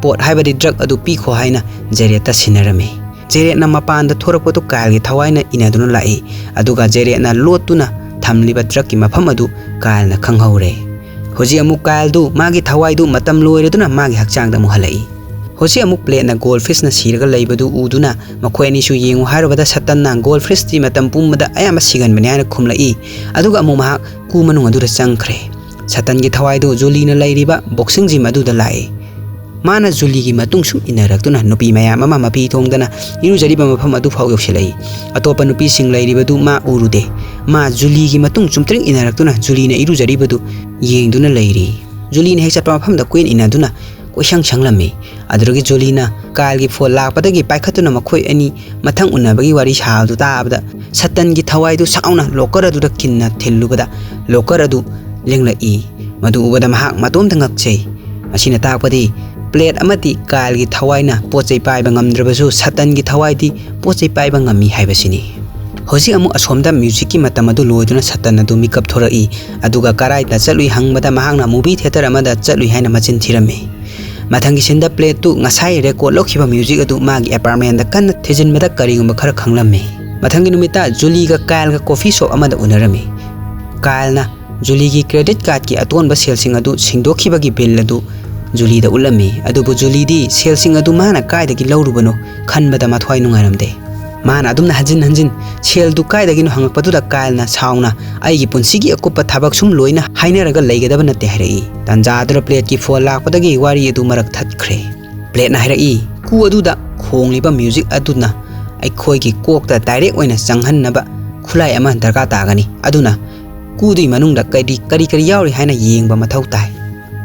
ꯄꯣꯠ ꯍꯥꯏꯕꯗꯤ ꯗ꯭ꯔꯒ ꯑꯗꯨ ꯄꯤꯈꯣ ꯍꯥꯏꯅ ꯖꯦꯔꯦꯠꯇ ꯁꯤꯟꯅꯔꯝꯃꯤ꯫ ꯖꯦꯔꯦꯠꯅ ꯃꯄꯥꯟꯗ ꯊꯣꯔꯛꯄꯗꯨ ꯀꯥꯏꯜꯒꯤ ꯊꯋꯥꯏꯅ ꯏꯅꯗꯨꯅ ꯂꯥꯛꯏ꯫ ꯑꯗꯨꯒ ꯖꯦꯔꯦꯠꯅ ꯂꯣꯠꯇꯨꯅ ꯊꯝꯂꯤꯕ ꯗ꯭ꯔꯒꯀꯤ ꯃꯐꯝ ꯑꯗꯨ ꯀꯥꯏꯜꯅ ꯈꯪꯍꯧꯔꯦ꯫ ꯍꯧꯖꯤꯛ ꯑꯃꯨꯛ ꯀꯥꯏꯜꯗꯨ ꯃꯥꯒꯤ ꯊꯋꯥꯏꯗꯨ ꯃꯇꯝ ꯂꯣꯏꯔꯗꯨꯅ ꯃꯥꯒꯤ ꯍꯛꯆꯥꯡꯗ ꯑꯃꯨꯛ ꯍꯜꯂꯛꯏ꯫ ꯍꯧꯖꯤꯛ ꯑꯃꯨꯛ ꯄ꯭ꯂꯦꯠꯅ ꯒꯣꯜ ꯐꯤꯁꯅ ꯁꯤꯔꯒ ꯂꯩꯕꯗꯨ ꯎꯗꯨꯅ ꯃꯈꯣꯏ ꯑꯅꯤꯁꯨ ꯌꯦꯡꯉꯨ ꯍꯥꯏꯔꯨꯕꯗ ꯁꯇꯟꯅ ꯒꯣꯜ ꯐꯤꯁꯇꯤ ꯃꯇꯝ ꯄꯨꯝꯕꯗ ꯑꯌꯥꯝꯕ ꯁꯤꯒꯟꯕꯅꯤ ꯍꯥꯏꯅ ꯈꯨꯝꯂꯛꯏ꯫ ꯑꯗꯨꯒ ꯑꯃꯨꯛ ꯃꯍꯥꯛ ꯀꯨ ꯃꯅꯨꯡ ꯑꯗꯨꯗ ꯆꯪꯈ꯭ꯔꯦ꯫ ꯁꯇꯟꯒꯤ ꯊꯋꯥꯏꯗꯨ ꯖꯨꯂꯤꯅ ꯂꯩꯔꯤꯕ ꯕꯣꯛꯁꯤꯡ ꯖꯤꯝ ꯑꯗꯨꯗ ꯂꯥꯛꯏ꯫ ꯃꯥꯅ ꯖꯨꯂꯤꯒꯤ ꯃꯇꯨꯡ ꯁꯨꯝ ꯏꯟꯅꯔꯛꯇꯨꯅ ꯅꯨꯄꯤ ꯃꯌꯥꯝ ꯑꯃ ꯃꯄꯤ ꯊꯣꯡꯗꯅ ꯏꯔꯨꯖꯔꯤꯕ ꯃꯐꯝ ꯑꯗꯨ ꯐꯥꯎ ꯌꯧꯁꯤꯜꯂꯛꯏ꯫ ꯑꯇꯣꯞꯄ ꯅꯨꯄꯤꯁꯤꯡ ꯂꯩꯔꯤꯕꯗꯨ ꯃꯥ ꯎꯔꯨꯗꯦ꯫ ꯃꯥ ꯖꯨꯂꯤꯒꯤ ꯃꯇꯨꯡ ꯆꯨꯝꯇ꯭ꯔꯤꯡ ꯏꯟꯅꯔꯛꯇꯨꯅ ꯖꯨꯂꯤꯅ ꯏꯔꯨꯖꯔꯤꯕꯗꯨ ꯌꯦꯡꯗꯨꯅ ꯂꯩꯔꯤ꯫ ꯖꯨꯂꯤꯅ ꯍꯦꯛ ꯆꯠꯄ ꯃꯐꯝꯗ ꯀꯣꯏꯏꯟ ꯏꯟꯅꯗꯨꯅ ꯀꯣꯏꯁꯪ ꯁꯪꯂꯝꯃꯤ꯫ ꯑꯗꯨꯗꯒꯤ ꯖꯨꯂꯤꯅ ꯀꯥꯏꯜꯒꯤ ꯐꯣꯟ ꯂꯥꯛꯄꯗꯒꯤ ꯄꯥꯏꯈꯠꯇꯨꯅ ꯃꯈꯣꯏ ꯑꯅꯤ ꯃꯊꯪ ꯎꯅꯕꯒꯤ ꯋꯥꯔꯤ ꯁꯥꯕꯗꯨ ꯇꯥꯕꯗ ꯁꯇꯟꯒꯤ ꯊꯋꯥꯏꯗꯨ ꯁꯥꯎꯅ ꯂꯣꯀꯔ ꯑꯗꯨꯗ ꯀꯤꯟꯅ ꯊꯤꯜꯂꯨꯕꯗ ꯂꯣꯀꯔ ꯑꯗꯨ ꯂꯦꯡꯂꯛꯏ꯫ ꯃꯗꯨ ꯎꯕꯗ ꯃꯍꯥꯛ ꯃꯇꯣꯝꯇ ꯉꯛꯆꯩ꯫ ꯃꯁꯤꯅ ꯇꯥꯛꯄꯗꯤ ꯄ꯭ꯂꯦꯠ ꯑꯃꯗꯤ ꯀꯥꯏꯜꯒꯤ ꯊꯋꯥꯏꯅ ꯄꯣꯠ ꯆꯩ ꯄꯥꯏꯕ ꯉꯝꯗ꯭ꯔꯕꯁꯨ ꯁꯇꯟꯒꯤ ꯊꯋꯥꯏꯗꯤ ꯄꯣꯠ ꯆꯩ ꯄꯥꯏꯕ ꯉꯝꯃꯤ ꯍꯥꯏꯕꯁꯤꯅꯤ꯫ ꯍꯧꯖꯤꯛ ꯑꯃꯨꯛ ꯑꯁꯣꯝꯗ ꯃ꯭ꯌꯨꯖꯤꯛꯀꯤ ꯃꯇꯝ ꯑꯗꯨ ꯂꯣꯏꯗꯨꯅ ꯁꯇꯟ ꯑꯗꯨ ꯃꯤꯀꯞ ꯊꯣꯔꯛꯏ꯫ ꯑꯗꯨꯒ ꯀꯔꯥꯏꯗ ꯆꯠꯂꯨꯏ ꯍꯪꯕꯗ ꯃꯍꯥꯛꯅ ꯃꯨꯚꯤ ꯊꯤꯌꯦꯇꯔ ꯑꯃꯗ ꯆꯠꯂꯨꯏ ꯍꯥꯏꯅ ꯃꯆꯤꯟ ꯊꯤꯔꯝꯃꯤ꯫ ꯃꯊꯪꯒꯤ ꯁꯤꯟꯗ ꯄ꯭ꯂꯦꯠꯇꯨ ꯉꯁꯥꯏ ꯔꯦꯀꯣꯔꯗ ꯂꯧꯈꯤꯕ ꯃ꯭ꯌꯨꯖꯤꯛ ꯑꯗꯨ ꯃꯥꯒꯤ ꯑꯦꯄꯥꯔꯠꯃꯦꯟꯗ ꯀꯟꯅ ꯊꯤꯖꯤꯟꯕꯗ ꯀꯔꯤꯒꯨꯝꯕ ꯈꯔ ꯈꯪꯂꯝꯃꯤ꯫ ꯃꯊꯪꯒꯤ ꯅꯨꯃꯤꯠꯇ ꯖꯨꯂꯤꯒ ꯀꯥꯏꯜꯒ ꯀꯣꯐꯤ ꯁꯣꯞ ꯑꯃꯗ ꯎꯅꯔꯝꯃꯤ꯫ ꯀꯥꯏꯜꯅ ꯖꯨꯂꯤꯒꯤ ꯀ꯭ꯔꯦꯗꯤꯠ ꯀꯥꯔꯗꯀꯤ ꯑꯇꯣꯟꯕ ꯁꯦꯜꯁꯤꯡ ꯑꯗꯨ ꯁꯤꯡꯗꯣꯛꯈꯤꯕꯒꯤ ꯕꯤꯜ ꯑꯗꯨ ꯖꯨꯂꯤꯗ ꯎꯠꯂꯝꯃꯤ꯫ ꯑꯗꯨꯕꯨ ꯖꯨꯂꯤꯗꯤ ꯁꯦꯜꯁꯤꯡ ꯑꯗꯨ ꯃꯥꯅ ꯀꯥꯏꯗꯒꯤ ꯂꯧꯔꯨꯕꯅꯣ ꯈꯟꯕꯗ ꯃꯊ꯭ꯋꯥꯏ ꯅꯨꯡꯉꯥꯏꯔꯝꯗꯦ꯫ ꯃꯥꯅ ꯑꯗꯨꯝꯅ ꯍꯟꯖꯤꯟ ꯍꯟꯖꯤꯟ ꯁꯦꯜꯗꯨ ꯀꯥꯏꯗꯒꯤꯅꯣ ꯍꯪꯉꯛꯄꯗꯨꯗ ꯀꯥꯏꯜꯅ ꯁꯥꯎꯅ, "ꯑꯩꯒꯤ ꯄꯨꯟꯁꯤꯒꯤ ꯑꯀꯨꯞꯄ ꯊꯕꯛ ꯁꯨꯝ ꯂꯣꯏꯅ ꯍꯥꯏꯅꯔꯒ ꯂꯩꯒꯗꯕ ꯅꯠꯇꯦ" ꯍꯥꯏꯔꯛꯏ꯫ ꯇꯟꯖꯥꯗꯨꯗ ꯄ꯭ꯂꯦꯠꯀꯤ ꯐꯣꯟ ꯂꯥꯛꯄꯗꯒꯤ ꯋꯥꯔꯤ ꯑꯗꯨ ꯃꯔꯛ ꯊꯠꯈ꯭ꯔꯦ꯫ ꯄ꯭ꯂꯦꯠꯅ ꯍꯥꯏꯔꯛꯏ, "ꯀꯨ ꯑꯗꯨꯗ ꯈꯣꯡꯂꯤꯕ ꯃ꯭ꯌꯨꯖꯤꯛ ꯑꯗꯨꯅ ꯑꯩꯈꯣꯏꯒꯤ ꯀꯣꯛꯇ ꯗꯥꯏꯔꯦꯛ ꯑꯣꯏꯅ ꯆꯪꯍꯟꯅꯕ ꯈꯨꯠꯂꯥꯏ ꯑꯃ ꯗꯔꯀꯥꯔ ꯇꯥꯒꯅꯤ꯫ ꯑꯗꯨꯅ ꯀꯨꯗꯨꯒꯤ ꯃꯅꯨꯡꯗ ꯀꯔꯤ ꯀꯔꯤ ꯀꯔꯤ ꯌꯥꯎꯔꯤ ꯍꯥꯏꯅ ꯌꯦꯡꯕ ꯃꯊꯧ ꯇꯥꯏ꯫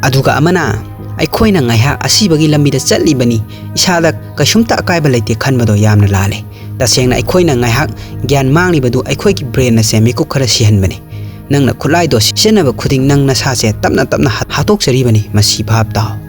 ꯑꯗꯨꯒ ꯑꯃꯅ, ꯑꯩꯈꯣꯏꯅ ꯉꯥꯏꯍꯥꯛ ꯑꯁꯤꯕꯒꯤ ꯂꯝꯕꯤꯗ ꯆꯠꯂꯤꯕꯅꯤ, ꯏꯁꯥꯗ ꯀꯩꯁꯨꯝꯇ ꯑꯀꯥꯏꯕ ꯂꯩꯇꯦ ꯈꯟꯕꯗꯣ ꯌꯥꯝꯅ ꯂꯥꯜꯂꯦ꯫ ꯇꯁꯦꯡꯅ ꯑꯩꯈꯣꯏꯅ ꯉꯥꯏꯍꯥꯛ ꯒ꯭ꯌꯥꯟ ꯃꯥꯡꯂꯤꯕꯗꯨ ꯑꯩꯈꯣꯏꯒꯤ ꯕ꯭ꯔꯦꯟ ꯑꯁꯦ ꯃꯤꯀꯨꯞ ꯈꯔ ꯁꯤꯍꯟꯕꯅꯤ꯫ ꯅꯪꯅ ꯈꯨꯠꯂꯥꯏꯗꯣ ꯁꯤꯖꯤꯟꯅꯕ ꯈꯨꯗꯤꯡ ꯅꯪ ꯅꯁꯥꯁꯦ ꯇꯞꯅ ꯇꯞꯅ ꯍꯥ-, ꯍꯥꯠꯇꯣꯛꯆꯔꯤꯕꯅꯤ, ꯃꯁꯤ ꯚꯥꯞ ꯇꯥꯎ"꯫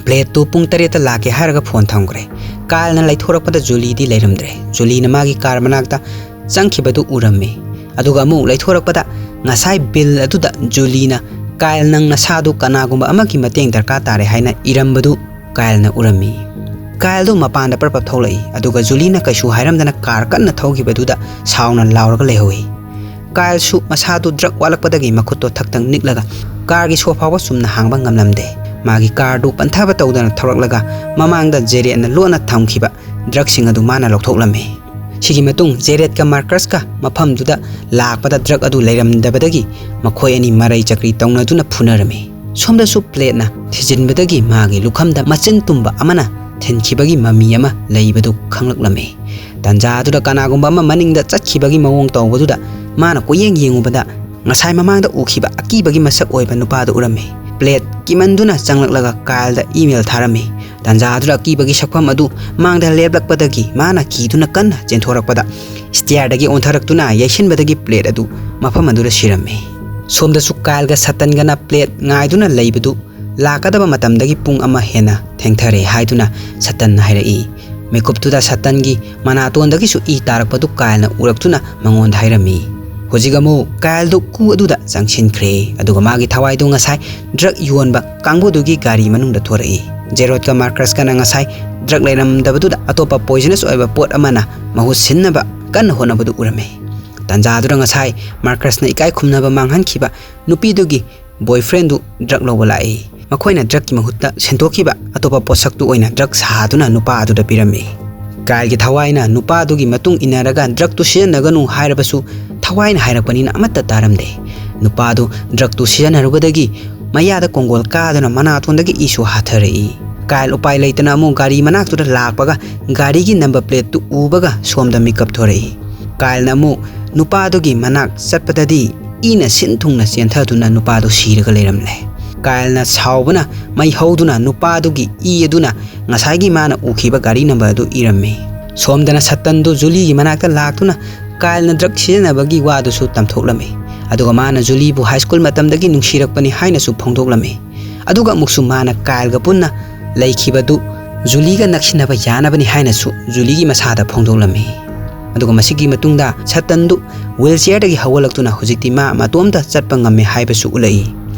ꯄ꯭ꯂꯦꯠꯇꯨ ꯄꯨꯡ ꯇꯔꯦꯠꯇ ꯂꯥꯛꯀꯦ ꯍꯥꯏꯔꯒ ꯐꯣꯟ ꯊꯝꯈ꯭ꯔꯦ꯫ ꯀꯥꯏꯜꯅ ꯂꯩꯊꯣꯔꯛꯄꯗ ꯖꯨꯂꯤꯗꯤ ꯂꯩꯔꯝꯗ꯭ꯔꯦ꯫ ꯖꯨꯂꯤꯅ ꯃꯥꯒꯤ ꯀꯥꯔ ꯃꯅꯥꯛꯇ ꯆꯪꯈꯤꯕꯗꯨ ꯎꯔꯝꯃꯤ꯫ ꯑꯗꯨꯒ ꯑꯃꯨꯛ ꯂꯩꯊꯣꯔꯛꯄꯗ ꯉꯁꯥꯏ ꯕꯤꯜ ꯑꯗꯨꯗ ꯖꯨꯂꯤꯅ, "ꯀꯥꯏꯜ, ꯅꯪ ꯅꯁꯥꯗꯨ ꯀꯅꯥꯒꯨꯝꯕ ꯑꯃꯒꯤ ꯃꯇꯦꯡ ꯗꯔꯀꯥꯔ ꯇꯥꯔꯦ" ꯍꯥꯏꯅ ꯏꯔꯝꯕꯗꯨ ꯀꯥꯏꯜꯅ ꯎꯔꯝꯃꯤ꯫ ꯀꯥꯏꯜꯗꯨ ꯃꯄꯥꯟꯗ ꯄ꯭ꯔꯞ ꯄ꯭ꯔꯞ ꯊꯣꯛꯂꯛꯏ, ꯑꯗꯨꯒ ꯖꯨꯂꯤꯅ ꯀꯩꯁꯨ ꯍꯥꯏꯔꯝꯗꯅ ꯀꯥꯔ ꯀꯟꯅ ꯊꯧꯈꯤꯕꯗꯨꯗ ꯁꯥꯎꯅ ꯂꯥꯎꯔꯒ ꯂꯩꯍꯧꯏ꯫ ꯀꯥꯏꯜꯁꯨ ꯃꯁꯥꯗꯨ ꯗ꯭ꯔꯛ ꯋꯥꯠꯂꯛꯄꯗꯒꯤ ꯃꯈꯨꯠꯇꯣ ꯊꯛ ꯊꯛ ꯅꯤꯛꯂꯒ ꯀꯥꯔꯒꯤ ꯁꯣ ꯐꯥꯎꯕ ꯆꯨꯝꯅ ꯍꯥꯡꯕ ꯉꯝꯂꯝꯗꯦ꯫ ꯃꯥꯒꯤ ꯀꯥꯔꯗꯨ ꯄꯟꯊꯕ ꯇꯧꯗꯅ ꯊꯧꯔꯛꯂꯒ ꯃꯃꯥꯡꯗ ꯖꯦꯔꯦꯠꯅ ꯂꯣꯟꯅ ꯊꯝꯈꯤꯕ ꯗ꯭ꯔꯒꯁꯤꯡ ꯑꯗꯨ ꯃꯥꯅ ꯂꯧꯊꯣꯛꯂꯝꯃꯤ꯫ ꯁꯤꯒꯤ ꯃꯇꯨꯡ ꯖꯦꯔꯦꯠꯀ ꯃꯥꯔꯀꯁꯀ ꯃꯐꯝꯗꯨꯗ ꯂꯥꯛꯄꯗ ꯗ꯭ꯔꯒ ꯑꯗꯨ ꯂꯩꯔꯝꯗꯕꯗꯒꯤ ꯃꯈꯣꯏ ꯑꯅꯤ ꯃꯔꯩ ꯆꯀ꯭ꯔꯤ ꯇꯧꯅꯗꯨꯅ ꯐꯨꯅꯔꯝꯃꯤ꯫ ꯁꯣꯝꯗꯁꯨ ꯄ꯭ꯂꯦꯠꯅ ꯊꯤꯖꯤꯟꯕꯗꯒꯤ ꯃꯥꯒꯤ ꯂꯨꯈꯝꯗ ꯃꯆꯤꯟ ꯇꯨꯝꯕ ꯑꯃꯅ ꯊꯤꯟꯈꯤꯕꯒꯤ ꯃꯃꯤ ꯑꯃ ꯂꯩꯕꯗꯨ ꯈꯪꯂꯛꯂꯝꯃꯤ꯫ ꯇꯟꯖꯥ ꯑꯗꯨꯗ ꯀꯅꯥꯒꯨꯝꯕ ꯑꯃ ꯃꯅꯤꯡꯗ ꯆꯠꯈꯤꯕꯒꯤ ꯃꯑꯣꯡ ꯇꯧꯕꯗꯨꯗ ꯃꯥꯅ ꯀꯣꯏꯌꯦꯡ ꯌꯦꯡꯉꯨꯕꯗ ꯉꯁꯥꯏ ꯃꯃꯥꯡꯗ ꯎꯈꯤꯕ ꯑꯀꯤꯕꯒꯤ ꯃꯁꯛ ꯑꯣꯏꯕ ꯅꯨꯄꯥꯗꯨ ꯎꯔꯝꯃꯤ꯫ Plate ꯀꯤꯃꯟꯗꯨꯅ ꯆꯪꯂꯛꯂꯒ ꯀꯥꯏꯜꯗ email ꯊꯥꯔꯝꯃꯤ꯫ ꯇꯟꯖꯥ ꯑꯗꯨꯗ ꯑꯀꯤꯕꯒꯤ ꯁꯛꯐꯝ ꯑꯗꯨ ꯃꯥꯡꯗ ꯂꯦꯞꯂꯛꯄꯗꯒꯤ ꯃꯥꯅ ꯀꯤꯗꯨꯅ ꯀꯟꯅ ꯆꯦꯟꯊꯣꯔꯛꯄꯗ ꯁ꯭ꯇꯤꯌꯥꯔꯗꯒꯤ ꯑꯣꯟꯊꯔꯛꯇꯨꯅ ꯌꯩꯁꯤꯟꯕꯗꯒꯤ ꯄ꯭ꯂꯦꯠ ꯑꯗꯨ ꯃꯐꯝ ꯑꯗꯨꯗ ꯁꯤꯔꯝꯃꯤ꯫ ꯁꯣꯝꯗꯁꯨ ꯀꯥꯏꯜꯒ ꯁꯇꯟꯒꯅ ꯄ꯭ꯂꯦꯠ ꯉꯥꯏꯗꯨꯅ ꯂꯩꯕꯗꯨ ꯂꯥꯛꯀꯗꯕ ꯃꯇꯝꯗꯒꯤ ꯄꯨꯡ ꯑꯃ ꯍꯦꯟꯅ ꯊꯦꯡꯊꯔꯦ ꯍꯥꯏꯗꯨꯅ ꯁꯇꯟꯅ ꯍꯥꯏꯔꯛꯏ꯫ ꯃꯤꯀꯨꯞꯇꯨꯗ ꯁꯇꯟꯒꯤ ꯃꯅꯥꯇꯣꯟꯗꯒꯤꯁꯨ ꯏ ꯇꯥꯔꯛꯄꯗꯨ ꯀꯥꯏꯜꯅ ꯎꯔꯛꯇꯨꯅ ꯃꯉꯣꯟꯗ ꯍꯥꯏꯔꯝꯃꯤ꯫ ꯍꯧꯖꯤꯛ ꯑꯃꯨꯛ ꯀꯥꯏꯜꯗꯨ ꯀꯨ ꯑꯗꯨꯗ ꯆꯪꯁꯤꯟꯈ꯭ꯔꯦ, ꯑꯗꯨꯒ ꯃꯥꯒꯤ ꯊꯋꯥꯏꯗꯨ ꯉꯁꯥꯏ ꯗ꯭ꯔꯒ ꯌꯣꯟꯕ ꯀꯥꯡꯕꯨꯗꯨꯒꯤ ꯒꯥꯔꯤ ꯃꯅꯨꯡꯗ ꯊꯣꯔꯛꯏ꯫ ꯖꯦꯔꯣꯗꯀ ꯃꯥꯔꯀꯁꯀꯅ ꯉꯁꯥꯏ ꯗ꯭ꯔꯒ ꯂꯩꯔꯝꯗꯕꯗꯨꯗ ꯑꯇꯣꯞꯄ ꯄꯣꯏꯖꯅꯁ ꯑꯣꯏꯕ ꯄꯣꯠ ꯑꯃꯅ ꯃꯍꯨꯠ ꯁꯤꯟꯅꯕ ꯀꯟꯅ ꯍꯣꯠꯅꯕꯗꯨ ꯎꯔꯝꯃꯤ꯫ ꯇꯟꯖꯥꯗꯨꯗ ꯉꯁꯥꯏ ꯃꯥꯔꯀꯁꯅ ꯏꯀꯥꯏ ꯈꯨꯝꯅꯕ ꯃꯥꯡꯍꯟꯈꯤꯕ ꯅꯨꯄꯤꯗꯨꯒꯤ ꯕꯣꯏꯐ꯭ꯔꯦꯟꯗꯨ ꯗ꯭ꯔꯒ ꯂꯧꯕ ꯂꯥꯛꯏ꯫ ꯃꯈꯣꯏꯅ ꯗ꯭ꯔꯒꯀꯤ ꯃꯍꯨꯠꯇ ꯁꯦꯡꯗꯣꯛꯈꯤꯕ ꯑꯇꯣꯞꯄ ꯄꯣꯠꯁꯛꯇꯨ ꯑꯣꯏꯅ ꯗ꯭ꯔꯒ ꯁꯥꯗꯨꯅ ꯅꯨꯄꯥ ꯑꯗꯨꯗ ꯄꯤꯔꯝꯃꯤ꯫ ꯀꯥꯏꯜꯒꯤ ꯊꯋꯥꯏꯅ ꯅꯨꯄꯥꯗꯨꯒꯤ ꯃꯇꯨꯡ ꯏꯟꯅꯔꯒ ꯗ꯭ꯔꯒꯇꯨ ꯁꯤꯖꯤꯟꯅꯒꯅꯨ ꯍꯥꯏꯔꯕꯁꯨ ꯊꯋꯥꯏꯅ ꯍꯥꯏꯔꯛꯄꯅꯤꯅ ꯑꯃꯠꯇ ꯇꯥꯔꯝꯗꯦ꯫ ꯅꯨꯄꯥꯗꯨ ꯗ꯭ꯔꯒꯇꯨ ꯁꯤꯖꯤꯟꯅꯔꯨꯕꯗꯒꯤ ꯃꯌꯥꯗ ꯀꯣꯡꯒꯣꯜ ꯀꯥꯗꯨꯅ ꯃꯅꯥꯇꯣꯟꯗꯒꯤ ꯏꯁꯨ ꯍꯥꯊꯔꯛꯏ꯫ ꯀꯥꯏꯜ ꯎꯄꯥꯏ ꯂꯩꯇꯅ ꯑꯃꯨꯛ ꯒꯥꯔꯤ ꯃꯅꯥꯛꯇꯨꯗ ꯂꯥꯛꯄꯒ ꯒꯥꯔꯤꯒꯤ ꯅꯝꯕꯔ ꯄ꯭ꯂꯦꯠꯇꯨ ꯎꯕꯒ ꯁꯣꯝꯗ ꯃꯤꯀꯞ ꯊꯣꯔꯛꯏ꯫ ꯀꯥꯏꯜꯅ ꯑꯃꯨꯛ ꯅꯨꯄꯥꯗꯨꯒꯤ ꯃꯅꯥꯛ ꯆꯠꯄꯗꯗꯤ ꯏꯅ ꯁꯤꯟ ꯊꯨꯡꯅ ꯆꯦꯟꯊꯗꯨꯅ ꯅꯨꯄꯥꯗꯨ ꯁꯤꯔꯒ ꯂꯩꯔꯝꯂꯦ꯫ ꯀꯥꯏꯜꯅ ꯁꯥꯎꯕꯅ ꯃꯩ ꯍꯧꯗꯨꯅ ꯅꯨꯄꯥꯗꯨꯒꯤ ꯏ ꯑꯗꯨꯅ ꯉꯁꯥꯏꯒꯤ ꯃꯥꯅ ꯎꯈꯤꯕ ꯒꯥꯔꯤ ꯅꯝꯕꯔ ꯑꯗꯨ ꯏꯔꯝꯃꯤ꯫ ꯁꯣꯝꯗꯅ ꯁꯇꯟꯗꯨ ꯖꯨꯂꯤꯒꯤ ꯃꯅꯥꯛꯇ ꯂꯥꯛꯇꯨꯅ ꯀꯥꯏꯜꯅ ꯗ꯭ꯔꯒ ꯁꯤꯖꯤꯟꯅꯕꯒꯤ ꯋꯥꯗꯨꯁꯨ ꯇꯝꯊꯣꯛꯂꯝꯃꯤ꯫ ꯑꯗꯨꯒ ꯃꯥꯅ ꯖꯨꯂꯤꯕꯨ ꯍꯥꯏ ꯁ꯭ꯀꯨꯜ ꯃꯇꯝꯗꯒꯤ ꯅꯨꯡꯁꯤꯔꯛꯄꯅꯤ ꯍꯥꯏꯅꯁꯨ ꯐꯣꯡꯗꯣꯛꯂꯝꯃꯤ꯫ ꯑꯗꯨꯒ ꯑꯃꯨꯛꯁꯨ ꯃꯥꯅ ꯀꯥꯏꯜꯒ ꯄꯨꯟꯅ ꯂꯩꯈꯤꯕꯗꯨ ꯖꯨꯂꯤꯒ ꯅꯛꯁꯤꯟꯅꯕ ꯌꯥꯅꯕꯅꯤ ꯍꯥꯏꯅꯁꯨ ꯖꯨꯂꯤꯒꯤ ꯃꯁꯥꯗ ꯐꯣꯡꯗꯣꯛꯂꯝꯃꯤ꯫ ꯑꯗꯨꯒ ꯃꯁꯤꯒꯤ ꯃꯇꯨꯡꯗ ꯁꯇꯟꯗꯨ ꯋꯤꯜ ꯆꯤꯌꯔꯗꯒꯤ ꯍꯧꯒꯠꯂꯛꯇꯨꯅ ꯍꯧꯖꯤꯛꯇꯤ ꯃꯥ ꯃꯇꯣꯝꯇ ꯆꯠꯄ ꯉꯝꯃꯦ ꯍꯥꯏꯕꯁꯨ ꯎꯠꯂꯛꯏ꯫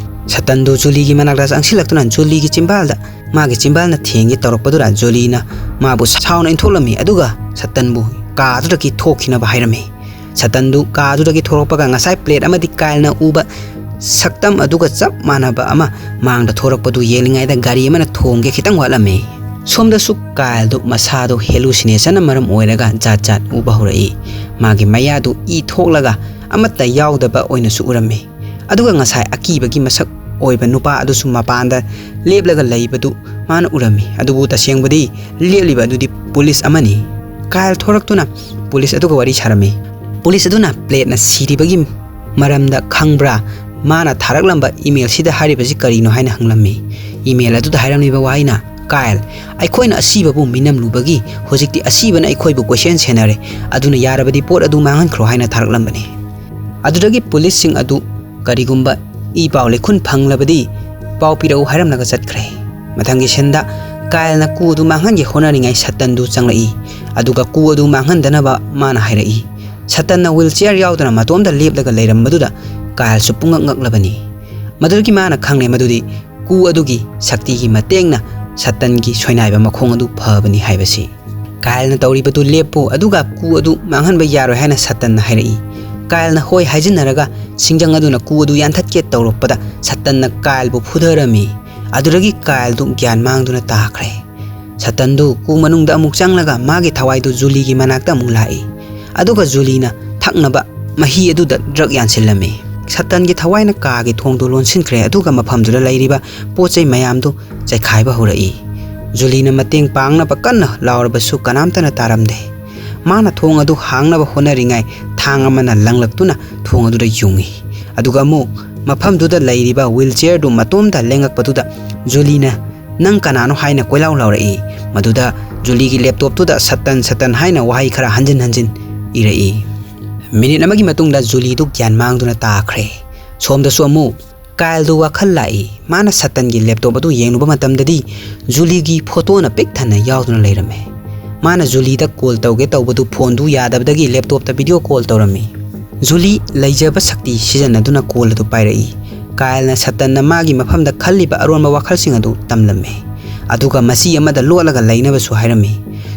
ꯁꯇꯟꯗꯨ ꯖꯨꯂꯤꯒꯤ ꯃꯅꯥꯛꯇ ꯆꯪꯁꯤꯜꯂꯛꯇꯨꯅ ꯖꯨꯂꯤꯒꯤ ꯆꯤꯝꯕꯥꯜꯗ ꯃꯥꯒꯤ ꯆꯤꯝꯕꯥꯜꯅ ꯊꯦꯡꯒꯦ ꯇꯧꯔꯛꯄꯗꯨꯗ ꯖꯨꯂꯤꯅ ꯃꯥꯕꯨ ꯁꯥꯎꯅ ꯏꯟꯊꯣꯛꯂꯝꯃꯤ, ꯑꯗꯨꯒ ꯁꯇꯟꯕꯨ ꯀꯥꯗꯨꯗꯒꯤ ꯊꯣꯛꯈꯤꯅꯕ ꯍꯥꯏꯔꯝꯃꯤ꯫ ꯁꯇꯟꯗꯨ ꯀꯥꯗꯨꯗꯒꯤ ꯊꯣꯔꯛꯄꯒ ꯉꯁꯥꯏ ꯄ꯭ꯂꯦꯠ ꯑꯃꯗꯤ ꯀꯥꯏꯜꯅ ꯎꯕ ꯁꯛꯇꯝ ꯑꯗꯨꯒ ꯆꯞ ꯃꯥꯟꯅꯕ ꯑꯃ ꯃꯥꯡꯗ ꯊꯣꯔꯛꯄꯗꯨ ꯌꯦꯡꯂꯤꯉꯩꯗ ꯒꯥꯔꯤ ꯑꯃꯅ ꯊꯣꯡꯒꯦ ꯈꯤꯇꯪ ꯋꯥꯠꯂꯝꯃꯤ꯫ ꯁꯣꯝꯗꯁꯨ ꯀꯥꯏꯜꯗꯨ ꯃꯁꯥꯗꯨ ꯍꯦꯂꯨꯁꯤꯅꯦꯁꯟꯅ ꯃꯔꯝ ꯑꯣꯏꯔꯒ ꯖꯥꯠ ꯖꯥꯠ ꯎꯕ ꯍꯧꯔꯛꯏ꯫ ꯃꯥꯒꯤ ꯃꯌꯥꯗꯨ ꯏ ꯊꯣꯛꯂꯒ ꯑꯃꯠꯇ ꯌꯥꯎꯗꯕ ꯑꯣꯏꯅꯁꯨ ꯎꯔꯝꯃꯤ꯫ ꯑꯗꯨꯒ ꯉꯁꯥꯏ ꯑꯀꯤꯕꯒꯤ ꯃꯁꯛ ꯑꯣꯏꯕ ꯅꯨꯄꯥ ꯑꯗꯨꯁꯨ ꯃꯄꯥꯟꯗ ꯂꯦꯞꯂꯒ ꯂꯩꯕꯗꯨ ꯃꯥꯅ ꯎꯔꯝꯃꯤ꯫ ꯑꯗꯨꯕꯨ ꯇꯁꯦꯡꯕꯗꯤ ꯂꯦꯞꯂꯤꯕ ꯑꯗꯨꯗꯤ ꯄꯨꯂꯤꯁ ꯑꯃꯅꯤ꯫ ꯀꯥꯏꯜ ꯊꯣꯔꯛꯇꯨꯅ ꯄꯨꯂꯤꯁ ꯑꯗꯨꯒ ꯋꯥꯔꯤ ꯁꯥꯔꯝꯃꯤ꯫ ꯄꯨꯂꯤꯁ ꯑꯗꯨꯅ ꯄ꯭ꯂꯦꯠꯅ ꯁꯤꯔꯤꯕꯒꯤ ꯃꯔꯝꯗ ꯈꯪꯕ꯭ꯔꯥ? ꯃꯥꯅ ꯊꯥꯔꯛꯂꯝꯕ ꯏꯃꯦꯜꯁꯤꯗ ꯍꯥꯏꯔꯤꯕꯁꯤ ꯀꯔꯤꯅꯣ ꯍꯥꯏꯅ ꯍꯪꯂꯝꯃꯤ꯫ ꯏꯃꯦꯜ ꯑꯗꯨꯗ ꯍꯥꯏꯔꯝꯂꯤꯕ ꯋꯥꯍꯩꯅ, "ꯀꯥꯏꯜ, ꯑꯩꯈꯣꯏꯅ ꯑꯁꯤꯕꯕꯨ ꯃꯤꯅꯝꯂꯨꯕꯒꯤ ꯍꯧꯖꯤꯛꯇꯤ ꯑꯁꯤꯕꯅ ꯑꯩꯈꯣꯏꯕꯨ ꯀꯣꯏꯁꯦꯟ ꯁꯦꯟꯅꯔꯦ꯫ ꯑꯗꯨꯅ ꯌꯥꯔꯕꯗꯤ ꯄꯣꯠ ꯑꯗꯨ ꯃꯥꯡꯍꯟꯈ꯭ꯔꯣ" ꯍꯥꯏꯅ ꯊꯥꯔꯛꯂꯝꯕꯅꯤ꯫ ꯑꯗꯨꯗꯒꯤ ꯄꯨꯂꯤꯁꯁꯤꯡ ꯑꯗꯨ ꯀꯔꯤꯒꯨꯝꯕ ꯏ ꯄꯥꯎ ꯂꯩꯈꯨꯟ ꯐꯪꯂꯕꯗꯤ ꯄꯥꯎ ꯄꯤꯔꯛꯎ ꯍꯥꯏꯔꯝꯂꯒ ꯆꯠꯈ꯭ꯔꯦ꯫ ꯃꯊꯪꯒꯤ ꯁꯤꯟꯗ ꯀꯥꯏꯜꯅ ꯀꯨ ꯑꯗꯨ ꯃꯥꯡꯍꯟꯒꯦ ꯍꯣꯠꯅꯔꯤꯉꯩ ꯁꯇꯟꯗꯨ ꯆꯪꯂꯛꯏ꯫ ꯑꯗꯨꯒ ꯀꯨ ꯑꯗꯨ ꯃꯥꯡꯍꯟꯗꯅꯕ ꯃꯥꯅ ꯍꯥꯏꯔꯛꯏ꯫ ꯁꯇꯟꯅ ꯋꯤꯜ ꯆꯤꯌꯔ ꯌꯥꯎꯗꯅ ꯃꯇꯣꯝꯇ ꯂꯦꯞꯂꯒ ꯂꯩꯔꯝꯕꯗꯨꯗ ꯀꯥꯏꯜꯁꯨ ꯄꯨꯡꯉꯛ ꯉꯛꯂꯕꯅꯤ꯫ ꯃꯗꯨꯗꯒꯤ ꯃꯥꯅ ꯈꯪꯂꯦ ꯃꯗꯨꯗꯤ ꯀꯨ ꯑꯗꯨꯒꯤ ꯁꯛꯇꯤꯒꯤ ꯃꯇꯦꯡꯅ ꯁꯇꯟꯒꯤ ꯁꯣꯏꯅꯥꯏꯕ ꯃꯈꯣꯡ ꯑꯗꯨ ꯐꯕꯅꯤ ꯍꯥꯏꯕꯁꯤ꯫ ꯀꯥꯏꯜꯅ ꯇꯧꯔꯤꯕꯗꯨ ꯂꯦꯞꯄꯨ, ꯑꯗꯨꯒ ꯀꯨ ꯑꯗꯨ ꯃꯥꯡꯍꯟꯕ ꯌꯥꯔꯣꯏ ꯍꯥꯏꯅ ꯁꯇꯟꯅ ꯍꯥꯏꯔꯛꯏ꯫ ꯀꯥꯏꯜꯅ ꯍꯣꯏ ꯍꯥꯏꯖꯤꯟꯅꯔꯒ ꯁꯤꯡꯖꯪ ꯑꯗꯨꯅ ꯀꯨ ꯑꯗꯨ ꯌꯥꯟꯊꯠꯀꯦ ꯇꯧꯔꯛꯄꯗ ꯁꯇꯟꯅ ꯀꯥꯏꯜꯕꯨ ꯐꯨꯊꯔꯝꯃꯤ꯫ ꯑꯗꯨꯗꯒꯤ ꯀꯥꯏꯜꯗꯨ ꯒ꯭ꯌꯥꯟ ꯃꯥꯡꯗꯨꯅ ꯇꯥꯈ꯭ꯔꯦ꯫ ꯁꯇꯟꯗꯨ ꯀꯨ ꯃꯅꯨꯡꯗ ꯑꯃꯨꯛ ꯆꯪꯂꯒ ꯃꯥꯒꯤ ꯊꯋꯥꯏꯗꯨ ꯖꯨꯂꯤꯒꯤ ꯃꯅꯥꯛꯇ ꯑꯃꯨꯛ ꯂꯥꯛꯏ꯫ ꯑꯗꯨꯒ ꯖꯨꯂꯤꯅ ꯊꯛꯅꯕ ꯃꯍꯤ ꯑꯗꯨꯗ ꯗ꯭ꯔꯛ ꯌꯥꯟꯁꯤꯜꯂꯝꯃꯤ꯫ ꯁꯇꯟꯒꯤ ꯊꯋꯥꯏꯅ ꯀꯥꯒꯤ ꯊꯣꯡꯗꯨ ꯂꯣꯟꯁꯤꯟꯈ꯭ꯔꯦ, ꯑꯗꯨꯒ ꯃꯐꯝꯗꯨꯗ ꯂꯩꯔꯤꯕ ꯄꯣꯠ ꯆꯩ ꯃꯌꯥꯝꯗꯨ ꯆꯥꯏꯈꯥꯏꯕ ꯍꯧꯔꯛꯏ꯫ ꯖꯨꯂꯤꯅ ꯃꯇꯦꯡ ꯄꯥꯡꯅꯕ ꯀꯟꯅ ꯂꯥꯎꯔꯕꯁꯨ ꯀꯅꯥꯝꯇꯅ ꯇꯥꯔꯝꯗꯦ꯫ ꯃꯥꯅ ꯊꯣꯡ ꯑꯗꯨ ꯍꯥꯡꯅꯕ ꯍꯣꯠꯅꯔꯤꯉꯩ ꯊꯥꯡ ꯑꯃꯅ ꯂꯪꯂꯛꯇꯨꯅ ꯊꯣꯡ ꯑꯗꯨꯗ ꯌꯨꯡꯏ꯫ ꯑꯗꯨꯒ ꯑꯃꯨꯛ ꯃꯐꯝꯗꯨꯗ ꯂꯩꯔꯤꯕ ꯋꯤꯜ ꯆꯤꯌꯔꯗꯨ ꯃꯇꯣꯝꯇ ꯂꯦꯡꯉꯛꯄꯗꯨꯗ ꯖꯨꯂꯤꯅ "ꯅꯪ ꯀꯅꯥꯅꯣ?" ꯍꯥꯏꯅ ꯀꯣꯏꯂꯥꯎ ꯂꯥꯎꯔꯛꯏ꯫ ꯃꯗꯨꯗ ꯖꯨꯂꯤꯒꯤ ꯂꯦꯞꯇꯣꯞꯇꯨꯗ "ꯁꯇꯟ, ꯁꯇꯟ" ꯍꯥꯏꯅ ꯋꯥꯍꯩ ꯈꯔ ꯍꯟꯖꯤꯟ ꯍꯟꯖꯤꯟ ꯏꯔꯛꯏ꯫ ꯃꯤꯅꯤꯠ ꯑꯃꯒꯤ ꯃꯇꯨꯡꯗ ꯖꯨꯂꯤꯗꯨ ꯒ꯭ꯌꯥꯟ ꯃꯥꯡꯗꯨꯅ ꯇꯥꯈ꯭ꯔꯦ꯫ ꯁꯣꯝꯗꯁꯨ ꯑꯃꯨꯛ ꯀꯥꯏꯜꯗꯨ ꯋꯥꯈꯜ ꯂꯥꯛꯏ꯫ ꯃꯥꯅ ꯁꯇꯟꯒꯤ ꯂꯦꯞꯇꯣꯞ ꯑꯗꯨ ꯌꯦꯡꯂꯨꯕ ꯃꯇꯝꯗꯗꯤ ꯖꯨꯂꯤꯒꯤ ꯐꯣꯇꯣꯅ ꯄꯤꯛ ꯊꯟꯅ ꯌꯥꯎꯗꯨꯅ ꯂꯩꯔꯝꯃꯦ꯫ ꯃꯥꯅ ꯖꯨꯂꯤꯗ ꯀꯣꯜ ꯇꯧꯒꯦ ꯇꯧꯕꯗꯨ ꯐꯣꯟꯗꯨ ꯌꯥꯗꯕꯗꯒꯤ ꯂꯦꯞꯇꯣꯞꯇ ꯚꯤꯗꯤꯑꯣ ꯀꯣꯜ ꯇꯧꯔꯝꯃꯤ꯫ ꯖꯨꯂꯤ ꯂꯩꯖꯕ ꯁꯛꯇꯤ ꯁꯤꯖꯤꯟꯅꯗꯨꯅ ꯀꯣꯜ ꯑꯗꯨ ꯄꯥꯏꯔꯛꯏ꯫ ꯀꯥꯏꯜꯅ ꯁꯇꯟꯅ ꯃꯥꯒꯤ ꯃꯐꯝꯗ ꯈꯜꯂꯤꯕ ꯑꯔꯣꯟꯕ ꯋꯥꯈꯜꯁꯤꯡ ꯑꯗꯨ ꯇꯝꯂꯝꯃꯤ꯫ ꯑꯗꯨꯒ ꯃꯆꯤ ꯑꯃꯗ ꯂꯣꯠꯂꯒ ꯂꯩꯅꯕꯁꯨ ꯍꯥꯏꯔꯝꯃꯤ꯫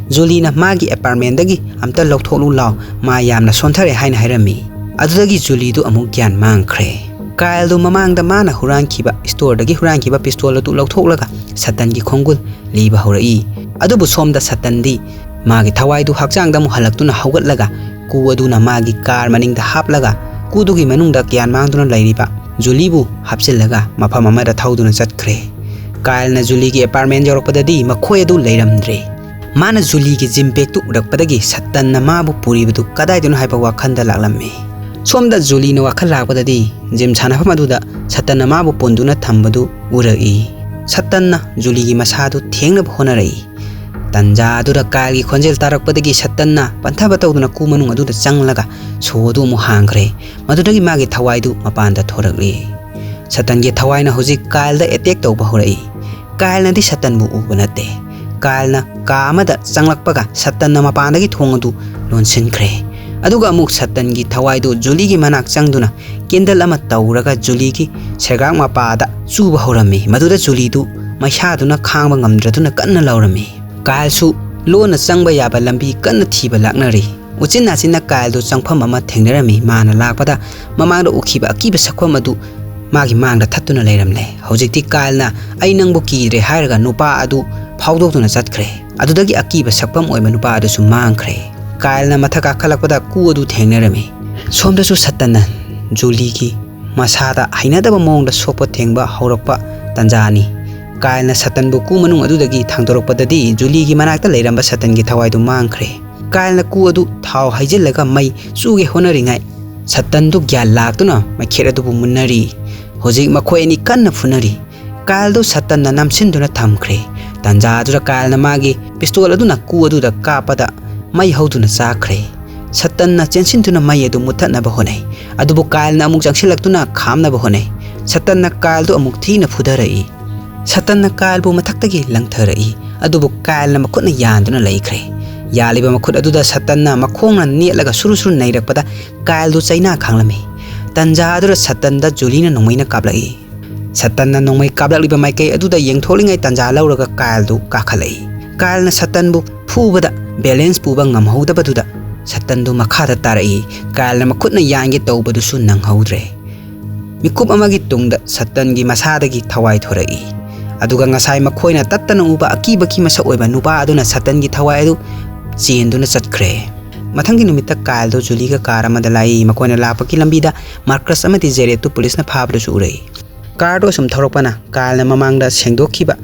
ꯖꯨꯂꯤꯅ ꯃꯥꯒꯤ ꯑꯦꯄꯥꯔꯠꯃꯦꯟꯗꯒꯤ "ꯑꯝꯇ ꯂꯧꯊꯣꯛꯂꯨ ꯂꯥꯎ, ꯃꯥ ꯌꯥꯝꯅ ꯁꯣꯟꯊꯔꯦ" ꯍꯥꯏꯅ ꯍꯥꯏꯔꯝꯃꯤ꯫ ꯑꯗꯨꯗꯒꯤ ꯖꯨꯂꯤꯗꯨ ꯑꯃꯨꯛ ꯒ꯭ꯌꯥꯟ ꯃꯥꯡꯈ꯭ꯔꯦ꯫ ꯀꯥꯏꯜꯗꯨ ꯃꯃꯥꯡꯗ ꯃꯥꯅ ꯍꯨꯔꯥꯟꯈꯤꯕ, ꯁ꯭ꯇꯣꯔꯗꯒꯤ ꯍꯨꯔꯥꯟꯈꯤꯕ ꯄꯤꯁꯇꯣꯜ ꯑꯗꯨ ꯂꯧꯊꯣꯛꯂꯒ ꯁꯇꯟꯒꯤ ꯈꯣꯡꯒꯨꯜ ꯂꯤꯕ ꯍꯧꯔꯛꯏ꯫ ꯑꯗꯨꯕꯨ ꯁꯣꯝꯗ ꯁꯇꯟꯗꯤ ꯃꯥꯒꯤ ꯊꯋꯥꯏꯗꯨ ꯍꯛꯆꯥꯡꯗ ꯑꯃꯨꯛ ꯍꯜꯂꯛꯇꯨꯅ ꯍꯧꯒꯠꯂꯒ ꯀꯨ ꯑꯗꯨꯅ ꯃꯥꯒꯤ ꯀꯥꯔ ꯃꯅꯤꯡꯗ ꯍꯥꯞꯂꯒ ꯀꯨꯗꯨꯒꯤ ꯃꯅꯨꯡꯗ ꯒ꯭ꯌꯥꯟ ꯃꯥꯡꯗꯨꯅ ꯂꯩꯔꯤꯕ ꯖꯨꯂꯤꯕꯨ ꯍꯥꯞꯆꯤꯜꯂꯒ ꯃꯐꯝ ꯑꯃꯗ ꯊꯧꯗꯨꯅ ꯆꯠꯈ꯭ꯔꯦ꯫ ꯀꯥꯏꯜꯅ ꯖꯨꯂꯤꯒꯤ ꯑꯦꯄꯥꯔꯠꯃꯦꯟ ꯌꯧꯔꯛꯄꯗꯗꯤ ꯃꯈꯣꯏ ꯑꯗꯨ ꯂꯩꯔꯝꯗ꯭ꯔꯦ꯫ ꯃꯥꯅ ꯖꯨꯂꯤꯒꯤ ꯖꯤꯝ ꯕꯦꯒꯇꯨ ꯎꯔꯛꯄꯗꯒꯤ ꯁꯇꯟꯅ ꯃꯥꯕꯨ ꯄꯨꯔꯤꯕꯗꯨ ꯀꯗꯥꯏꯗꯅꯣ ꯍꯥꯏꯕ ꯋꯥꯈꯜꯗ ꯂꯥꯛꯂꯝꯃꯤ꯫ ꯁꯣꯝꯗ ꯖꯨꯂꯤꯅ ꯋꯥꯈꯜ ꯂꯥꯛꯄꯗꯗꯤ ꯖꯤꯝ ꯁꯥꯟꯅꯐꯝ ꯑꯗꯨꯗ ꯁꯇꯟꯅ ꯃꯥꯕꯨ ꯄꯨꯟꯗꯨꯅ ꯊꯝꯕꯗꯨ ꯎꯔꯛꯏ꯫ ꯁꯇꯟꯅ ꯖꯨꯂꯤꯒꯤ ꯃꯁꯥꯗꯨ ꯊꯦꯡꯅꯕ ꯍꯣꯠꯅꯔꯛꯏ꯫ ꯇꯟꯖꯥ ꯑꯗꯨꯗ ꯀꯥꯏꯜꯒꯤ ꯈꯣꯟꯖꯦꯜ ꯇꯥꯔꯛꯄꯗꯒꯤ ꯁꯇꯟꯅ ꯄꯟꯊꯕ ꯇꯧꯗꯨꯅ ꯀꯨ ꯃꯅꯨꯡ ꯑꯗꯨꯗ ꯆꯪꯂꯒ ꯁꯣ ꯑꯗꯨ ꯑꯃꯨꯛ ꯍꯥꯡꯈ꯭ꯔꯦ꯫ ꯃꯗꯨꯗꯒꯤ ꯃꯥꯒꯤ ꯊꯋꯥꯏꯗꯨ ꯃꯄꯥꯟꯗ ꯊꯣꯔꯛꯂꯤ꯫ ꯁꯇꯟꯒꯤ ꯊꯋꯥꯏꯅ ꯍꯧꯖꯤꯛ ꯀꯥꯏꯜꯗ ꯑꯦꯇꯦꯛ ꯇꯧꯕ ꯍꯧꯔꯛꯏ꯫ ꯀꯥꯏꯜꯅꯗꯤ ꯁꯇꯟꯕꯨ ꯎꯕ ꯅꯠꯇꯦ꯫ ꯀꯥꯏꯜꯅ ꯀꯥ ꯑꯃꯗ ꯆꯪꯂꯛꯄꯒ ꯁꯇꯟꯅ ꯃꯄꯥꯟꯗꯒꯤ ꯊꯣꯡ ꯑꯗꯨ ꯂꯣꯟꯁꯤꯟꯈ꯭ꯔꯦ꯫ ꯑꯗꯨꯒ ꯑꯃꯨꯛ ꯁꯇꯟꯒꯤ ꯊꯋꯥꯏꯗꯨ ꯖꯨꯂꯤꯒꯤ ꯃꯅꯥꯛ ꯆꯪꯗꯨꯅ ꯀꯦꯟꯗꯜ ꯑꯃ ꯇꯧꯔꯒ ꯖꯨꯂꯤꯒꯤ ꯁꯦꯒꯥꯛ ꯃꯄꯥꯗ ꯆꯨꯕ ꯍꯧꯔꯝꯃꯤ꯫ ꯃꯗꯨꯗ ꯖꯨꯂꯤꯗꯨ ꯃꯩꯁꯥꯗꯨꯅ ꯈꯥꯡꯕ ꯉꯝꯗ꯭ꯔꯗꯨꯅ ꯀꯟꯅ ꯂꯥꯎꯔꯝꯃꯤ꯫ ꯀꯥꯏꯜꯁꯨ ꯂꯣꯟꯅ ꯆꯪꯕ ꯌꯥꯕ ꯂꯝꯕꯤ ꯀꯟꯅ ꯊꯤꯕ ꯂꯥꯛꯅꯔꯤ꯫ ꯎꯆꯤꯟ ꯅꯥꯆꯤꯟꯅ ꯀꯥꯏꯜꯗꯨ ꯆꯪꯐꯝ ꯑꯃ ꯊꯦꯡꯅꯔꯝꯃꯤ꯫ ꯃꯥꯅ ꯂꯥꯛꯄꯗ ꯃꯃꯥꯡꯗ ꯎꯈꯤꯕ ꯑꯀꯤꯕ ꯁꯛꯐꯝ ꯑꯗꯨ ꯃꯥꯒꯤ ꯃꯥꯡꯗ ꯊꯠꯇꯨꯅ ꯂꯩꯔꯝꯂꯦ꯫ ꯍꯧꯖꯤꯛꯇꯤ ꯀꯥꯏꯜꯅ "ꯑꯩ ꯅꯪꯕꯨ ꯀꯤꯗ꯭ꯔꯦ" ꯍꯥꯏꯔꯒ ꯅꯨꯄꯥ ꯑꯗꯨ ꯐꯥꯎꯗꯣꯛꯇꯨꯅ ꯆꯠꯈ꯭ꯔꯦ꯫ ꯑꯗꯨꯗꯒꯤ ꯑꯀꯤꯕ ꯁꯛꯐꯝ ꯑꯣꯏꯕ ꯅꯨꯄꯥ ꯑꯗꯨꯁꯨ ꯃꯥꯡꯈ꯭ꯔꯦ꯫ ꯀꯥꯏꯜꯅ ꯃꯊꯛ ꯀꯥꯈꯠꯂꯛꯄꯗ ꯀꯨ ꯑꯗꯨ ꯊꯦꯡꯅꯔꯝꯃꯤ꯫ ꯁꯣꯝꯗꯁꯨ ꯁꯇꯟꯅ ꯖꯨꯂꯤꯒꯤ ꯃꯁꯥꯗ ꯍꯩꯅꯗꯕ ꯃꯑꯣꯡꯗ ꯁꯣꯛꯄ ꯊꯦꯡꯕ ꯍꯧꯔꯛꯄ ꯇꯥꯟꯖꯥꯅꯤ꯫ ꯀꯥꯏꯜꯅ ꯁꯇꯟꯕꯨ ꯀꯨ ꯃꯅꯨꯡ ꯑꯗꯨꯗꯒꯤ ꯊꯥꯡꯗꯣꯔꯛꯄꯗꯗꯤ ꯖꯨꯂꯤꯒꯤ ꯃꯅꯥꯛꯇ ꯂꯩꯔꯝꯕ ꯁꯇꯟꯒꯤ ꯊꯋꯥꯏꯗꯨ ꯃꯥꯡꯈ꯭ꯔꯦ꯫ ꯀꯥꯏꯜꯅ ꯀꯨ ꯑꯗꯨ ꯊꯥꯎ ꯍꯩꯖꯤꯜꯂꯒ ꯃꯩ ꯆꯨꯒꯦ ꯍꯣꯠꯅꯔꯤꯉꯩ ꯁꯇꯟꯗꯨ ꯒ꯭ꯌꯥꯟ ꯂꯥꯛꯇꯨꯅ ꯃꯩꯈꯦꯠ ꯑꯗꯨꯕꯨ ꯃꯨꯟꯅꯔꯤ꯫ ꯍꯧꯖꯤꯛ ꯃꯈꯣꯏ ꯑꯅꯤ ꯀꯟꯅ ꯐꯨꯅꯔꯤ꯫ ꯀꯥꯏꯜꯗꯨ ꯁꯇꯟꯅ ꯅꯝꯁꯤꯟꯗꯨꯅ ꯊꯝꯈ꯭ꯔꯦ꯫ ꯇꯥꯟꯖꯥ ꯑꯗꯨꯗ ꯀꯥꯏꯜꯅ ꯃꯥꯒꯤ ꯄꯤꯁꯇꯣꯜ ꯑꯗꯨꯅ ꯀꯨ ꯑꯗꯨꯗ ꯀꯥꯞꯄꯗ ꯃꯩ ꯍꯧꯗꯨꯅ ꯆꯥꯛꯈ꯭ꯔꯦ꯫ ꯁꯇꯟꯅ ꯆꯦꯟꯁꯤꯟꯗꯨꯅ ꯃꯩ ꯑꯗꯨ ꯃꯨꯠꯊꯠꯅꯕ ꯍꯣꯠꯅꯩ꯫ ꯑꯗꯨꯕꯨ ꯀꯥꯏꯜꯅ ꯑꯃꯨꯛ ꯆꯪꯁꯤꯜꯂꯛꯇꯨꯅ ꯈꯥꯝꯅꯕ ꯍꯣꯠꯅꯩ꯫ ꯁꯇꯟꯅ ꯀꯥꯏꯜꯗꯨ ꯑꯃꯨꯛ ꯊꯤꯅ ꯐꯨꯊꯔꯛꯏ꯫ ꯁꯇꯟꯅ ꯀꯥꯏꯜꯕꯨ ꯃꯊꯛꯇꯒꯤ ꯂꯪꯊꯔꯛꯏ꯫ ꯑꯗꯨꯕꯨ ꯀꯥꯏꯜꯅ ꯃꯈꯨꯠꯅ ꯌꯥꯟꯗꯨꯅ ꯂꯩꯈ꯭ꯔꯦ꯫ ꯌꯥꯜꯂꯤꯕ ꯃꯈꯨꯠ ꯑꯗꯨꯗ ꯁꯇꯟꯅ ꯃꯈꯣꯡꯅ ꯅꯦꯠꯂꯒ ꯁꯨꯔꯨ ꯁꯨꯔꯨ ꯅꯩꯔꯛꯄꯗ ꯀꯥꯏꯜꯗꯨ ꯆꯩꯅꯥ ꯈꯥꯡꯂꯝꯃꯤ꯫ ꯇꯟꯖꯥ ꯑꯗꯨꯗ ꯁꯇꯟꯗ ꯖꯨꯂꯤꯅ ꯅꯣꯡꯃꯩꯅ ꯀꯥꯞꯂꯛꯏ꯫ ꯁꯇꯟꯅ ꯅꯣꯡꯃꯩ ꯀꯥꯞꯂꯛꯂꯤꯕ ꯃꯥꯏꯀꯩ ꯑꯗꯨꯗ ꯌꯦꯡꯊꯣꯛꯂꯤꯉꯩ ꯇꯟꯖꯥ ꯂꯧꯔꯒ ꯀꯥꯏꯜꯗꯨ ꯀꯥꯈꯠꯂꯛꯏ꯫ ꯀꯥꯏꯜꯅ ꯁꯇꯟꯕꯨ ꯐꯨꯕꯗ ꯕꯦꯂꯦꯟꯁ ꯄꯨꯕ ꯉꯝꯍꯧꯗꯕꯗꯨꯗ ꯁꯇꯟꯗꯨ ꯃꯈꯥꯗ ꯇꯥꯔꯛꯏ꯫ ꯀꯥꯏꯜꯅ ꯃꯈꯨꯠꯅ ꯌꯥꯟꯒꯦ ꯇꯧꯕꯗꯨꯁꯨ ꯅꯪꯍꯧꯗ꯭ꯔꯦ꯫ ꯃꯤꯀꯨꯞ ꯑꯃꯒꯤ ꯇꯨꯡꯗ ꯁꯇꯟꯒꯤ ꯃꯁꯥꯗꯒꯤ ꯊꯋꯥꯏ ꯊꯣꯔꯛꯏ꯫ ꯑꯗꯨꯒ ꯉꯁꯥꯏ ꯃꯈꯣꯏꯅ ꯇꯠꯇꯅ ꯎꯕ ꯑꯀꯤꯕꯒꯤ ꯃꯁꯛ ꯑꯣꯏꯕ ꯅꯨꯄꯥ ꯑꯗꯨꯅ ꯁꯇꯟꯒꯤ ꯊꯋꯥꯏ ꯑꯗꯨ ꯆꯦꯟꯗꯨꯅ ꯆꯠꯈ꯭ꯔꯦ꯫ ꯃꯊꯪꯒꯤ ꯅꯨꯃꯤꯠꯇ ꯀꯥꯏꯜꯗꯣ ꯖꯨꯂꯤꯒ ꯀꯥꯔ ꯑꯃꯗ ꯂꯥꯛꯏ꯫ ꯃꯈꯣꯏꯅ ꯂꯥꯛꯄꯒꯤ ꯂꯝꯕꯤꯗ ꯃꯥꯔꯀꯁ ꯑꯃꯗꯤ ꯖꯦꯔꯦꯠꯇꯨ ꯄꯨꯂꯤꯁꯅ ꯐꯥꯕꯗꯁꯨ ꯎꯔꯛꯏ꯫ ꯀꯥꯔꯗꯣ ꯑꯁꯨꯝ ꯊꯧꯔꯛꯄꯅ ꯀꯥꯏꯜꯅ ꯃꯃꯥꯡꯗ ꯁꯦꯡꯗꯣꯛꯈꯤꯕ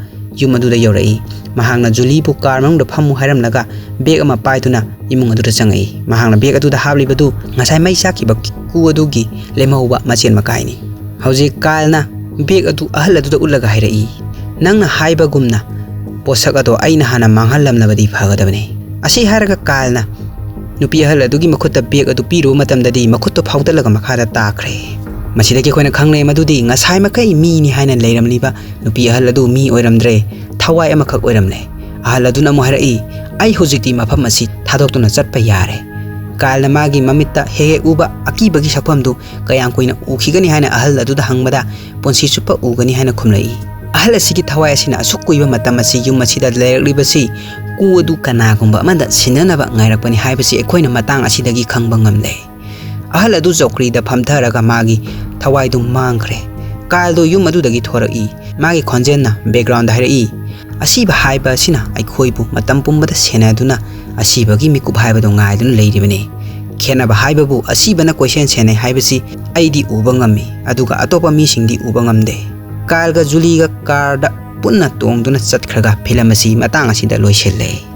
ꯌꯨꯝ ꯑꯗꯨꯗ ꯌꯧꯔꯛꯏ꯫ ꯃꯍꯥꯛꯅ ꯖꯨꯂꯤꯕꯨ ꯀꯥꯔ ꯃꯅꯨꯡꯗ ꯐꯝꯃꯨ ꯍꯥꯏꯔꯝꯂꯒ ꯕꯦꯒ ꯑꯃ ꯄꯥꯏꯗꯨꯅ ꯏꯃꯨꯡ ꯑꯗꯨꯗ ꯆꯪꯉꯛꯏ꯫ ꯃꯍꯥꯛꯅ ꯕꯦꯒ ꯑꯗꯨꯗ ꯍꯥꯞꯂꯤꯕꯗꯨ ꯉꯁꯥꯏ ꯃꯩ ꯆꯥꯛꯈꯤꯕ ꯀꯨ ꯑꯗꯨꯒꯤ ꯂꯦꯝꯍꯧꯕ ꯃꯆꯦꯠ ꯃꯀꯥꯏꯅꯤ꯫ ꯍꯧꯖꯤꯛ ꯀꯥꯏꯜꯅ ꯕꯦꯒ ꯑꯗꯨ ꯑꯍꯜ ꯑꯗꯨꯗ ꯎꯠꯂꯒ ꯍꯥꯏꯔꯛꯏ, "ꯅꯪꯅ ꯍꯥꯏꯕꯒꯨꯝꯅ ꯄꯣꯠꯁꯛ ꯑꯗꯣ ꯑꯩꯅ ꯍꯥꯟꯅ ꯃꯥꯡꯍꯜꯂꯝꯂꯕꯗꯤ ꯐꯒꯗꯕꯅꯤ꯫" ꯑꯁꯤ ꯍꯥꯏꯔꯒ ꯀꯥꯏꯜꯅ ꯅꯨꯄꯤ ꯑꯍꯜ ꯑꯗꯨꯒꯤ ꯃꯈꯨꯠꯇ ꯕꯦꯒ ꯑꯗꯨ ꯄꯤꯔꯨꯕ ꯃꯇꯝꯗꯗꯤ ꯃꯈꯨꯠꯇꯣ ꯐꯥꯎꯗꯠꯂꯒ ꯃꯈꯥꯗ ꯇꯥꯈ꯭ꯔꯦ꯫ ꯃꯁꯤꯗꯒꯤ ꯑꯩꯈꯣꯏꯅ ꯈꯪꯂꯦ ꯃꯗꯨꯗꯤ ꯉꯁꯥꯏ ꯃꯈꯩ ꯃꯤꯅꯤ ꯍꯥꯏꯅ ꯂꯩꯔꯝꯂꯤꯕ ꯅꯨꯄꯤ ꯑꯍꯜ ꯑꯗꯨ ꯃꯤ ꯑꯣꯏꯔꯝꯗ꯭ꯔꯦ, ꯊꯋꯥꯏ ꯑꯃꯈꯛ ꯑꯣꯏꯔꯝꯂꯦ꯫ ꯑꯍꯜ ꯑꯗꯨꯅ ꯑꯃꯨꯛ ꯍꯥꯏꯔꯛꯏ, "ꯑꯩ ꯍꯧꯖꯤꯛꯇꯤ ꯃꯐꯝ ꯑꯁꯤ ꯊꯥꯗꯣꯛꯇꯨꯅ ꯆꯠꯄ ꯌꯥꯔꯦ꯫" ꯀꯥꯏꯜꯅ ꯃꯥꯒꯤ ꯃꯃꯤꯠꯇ ꯍꯦꯛ ꯍꯦꯛ ꯎꯕ ꯑꯀꯤꯕꯒꯤ ꯁꯛꯐꯝꯗꯨ ꯀꯌꯥꯝ ꯀꯨꯏꯅ ꯎꯈꯤꯒꯅꯤ ꯍꯥꯏꯅ ꯑꯍꯜ ꯑꯗꯨꯗ ꯍꯪꯕꯗ, "ꯄꯨꯟꯁꯤ ꯆꯨꯞꯄ ꯎꯒꯅꯤ" ꯍꯥꯏꯅ ꯈꯨꯝꯂꯛꯏ꯫ ꯑꯍꯜ ꯑꯁꯤꯒꯤ ꯊꯋꯥꯏ ꯑꯁꯤꯅ ꯑꯁꯨꯛ ꯀꯨꯏꯕ ꯃꯇꯝ ꯑꯁꯤ ꯌꯨꯝ ꯑꯁꯤꯗ ꯂꯩꯔꯛꯂꯤꯕꯁꯤ ꯀꯨ ꯑꯗꯨ ꯀꯅꯥꯒꯨꯝꯕ ꯑꯃꯗ ꯁꯤꯟꯅꯅꯕ ꯉꯥꯏꯔꯛꯄꯅꯤ ꯍꯥꯏꯕꯁꯤ ꯑꯩꯈꯣꯏꯅ ꯃꯇꯥꯡ ꯑꯁꯤꯗꯒꯤ ꯈꯪꯕ ꯉꯝꯂꯦ꯫ ꯑꯍꯜ ꯑꯗꯨ ꯆꯧꯀ꯭ꯔꯤꯗ ꯐꯝꯊꯔꯒ ꯃꯥꯒꯤ ꯊꯋꯥꯏꯗꯨ ꯃꯥꯡꯈ꯭ꯔꯦ꯫ ꯀꯥꯏꯜꯗꯣ ꯌꯨꯝ ꯑꯗꯨꯗꯒꯤ ꯊꯣꯔꯛꯏ꯫ ꯃꯥꯒꯤ ꯈꯣꯟꯖꯦꯜꯅ ꯕꯦꯛꯒ꯭ꯔꯥꯎꯟꯗ ꯍꯥꯏꯔꯛꯏ, "ꯑꯁꯤꯕ ꯍꯥꯏꯕ ꯑꯁꯤꯅ ꯑꯩꯈꯣꯏꯕꯨ ꯃꯇꯝ ꯄꯨꯝꯕꯗ ꯁꯦꯟꯅꯗꯨꯅ ꯑꯁꯤꯕꯒꯤ ꯃꯤꯀꯨꯞ ꯍꯥꯏꯕꯗꯨ ꯉꯥꯏꯗꯨꯅ ꯂꯩꯔꯤꯕꯅꯤ꯫ ꯈꯦꯠꯅꯕ ꯍꯥꯏꯕꯕꯨ ꯑꯁꯤꯕꯅ ꯀꯣꯏꯁꯦꯟ ꯁꯦꯟꯅꯩ ꯍꯥꯏꯕꯁꯤ ꯑꯩꯗꯤ ꯎꯕ ꯉꯝꯃꯤ, ꯑꯗꯨꯒ ꯑꯇꯣꯞꯄ ꯃꯤꯁꯤꯡꯗꯤ ꯎꯕ ꯉꯝꯗꯦ꯫" ꯀꯥꯏꯜꯒ ꯖꯨꯂꯤꯒ ꯀꯥꯔꯗ ꯄꯨꯟꯅ ꯇꯣꯡꯗꯨꯅ ꯆꯠꯈ꯭ꯔꯒ ꯐꯤꯂꯝ ꯑꯁꯤ ꯃꯇꯥꯡ ꯑꯁꯤꯗ ꯂꯣꯏꯁꯤꯜꯂꯦ꯫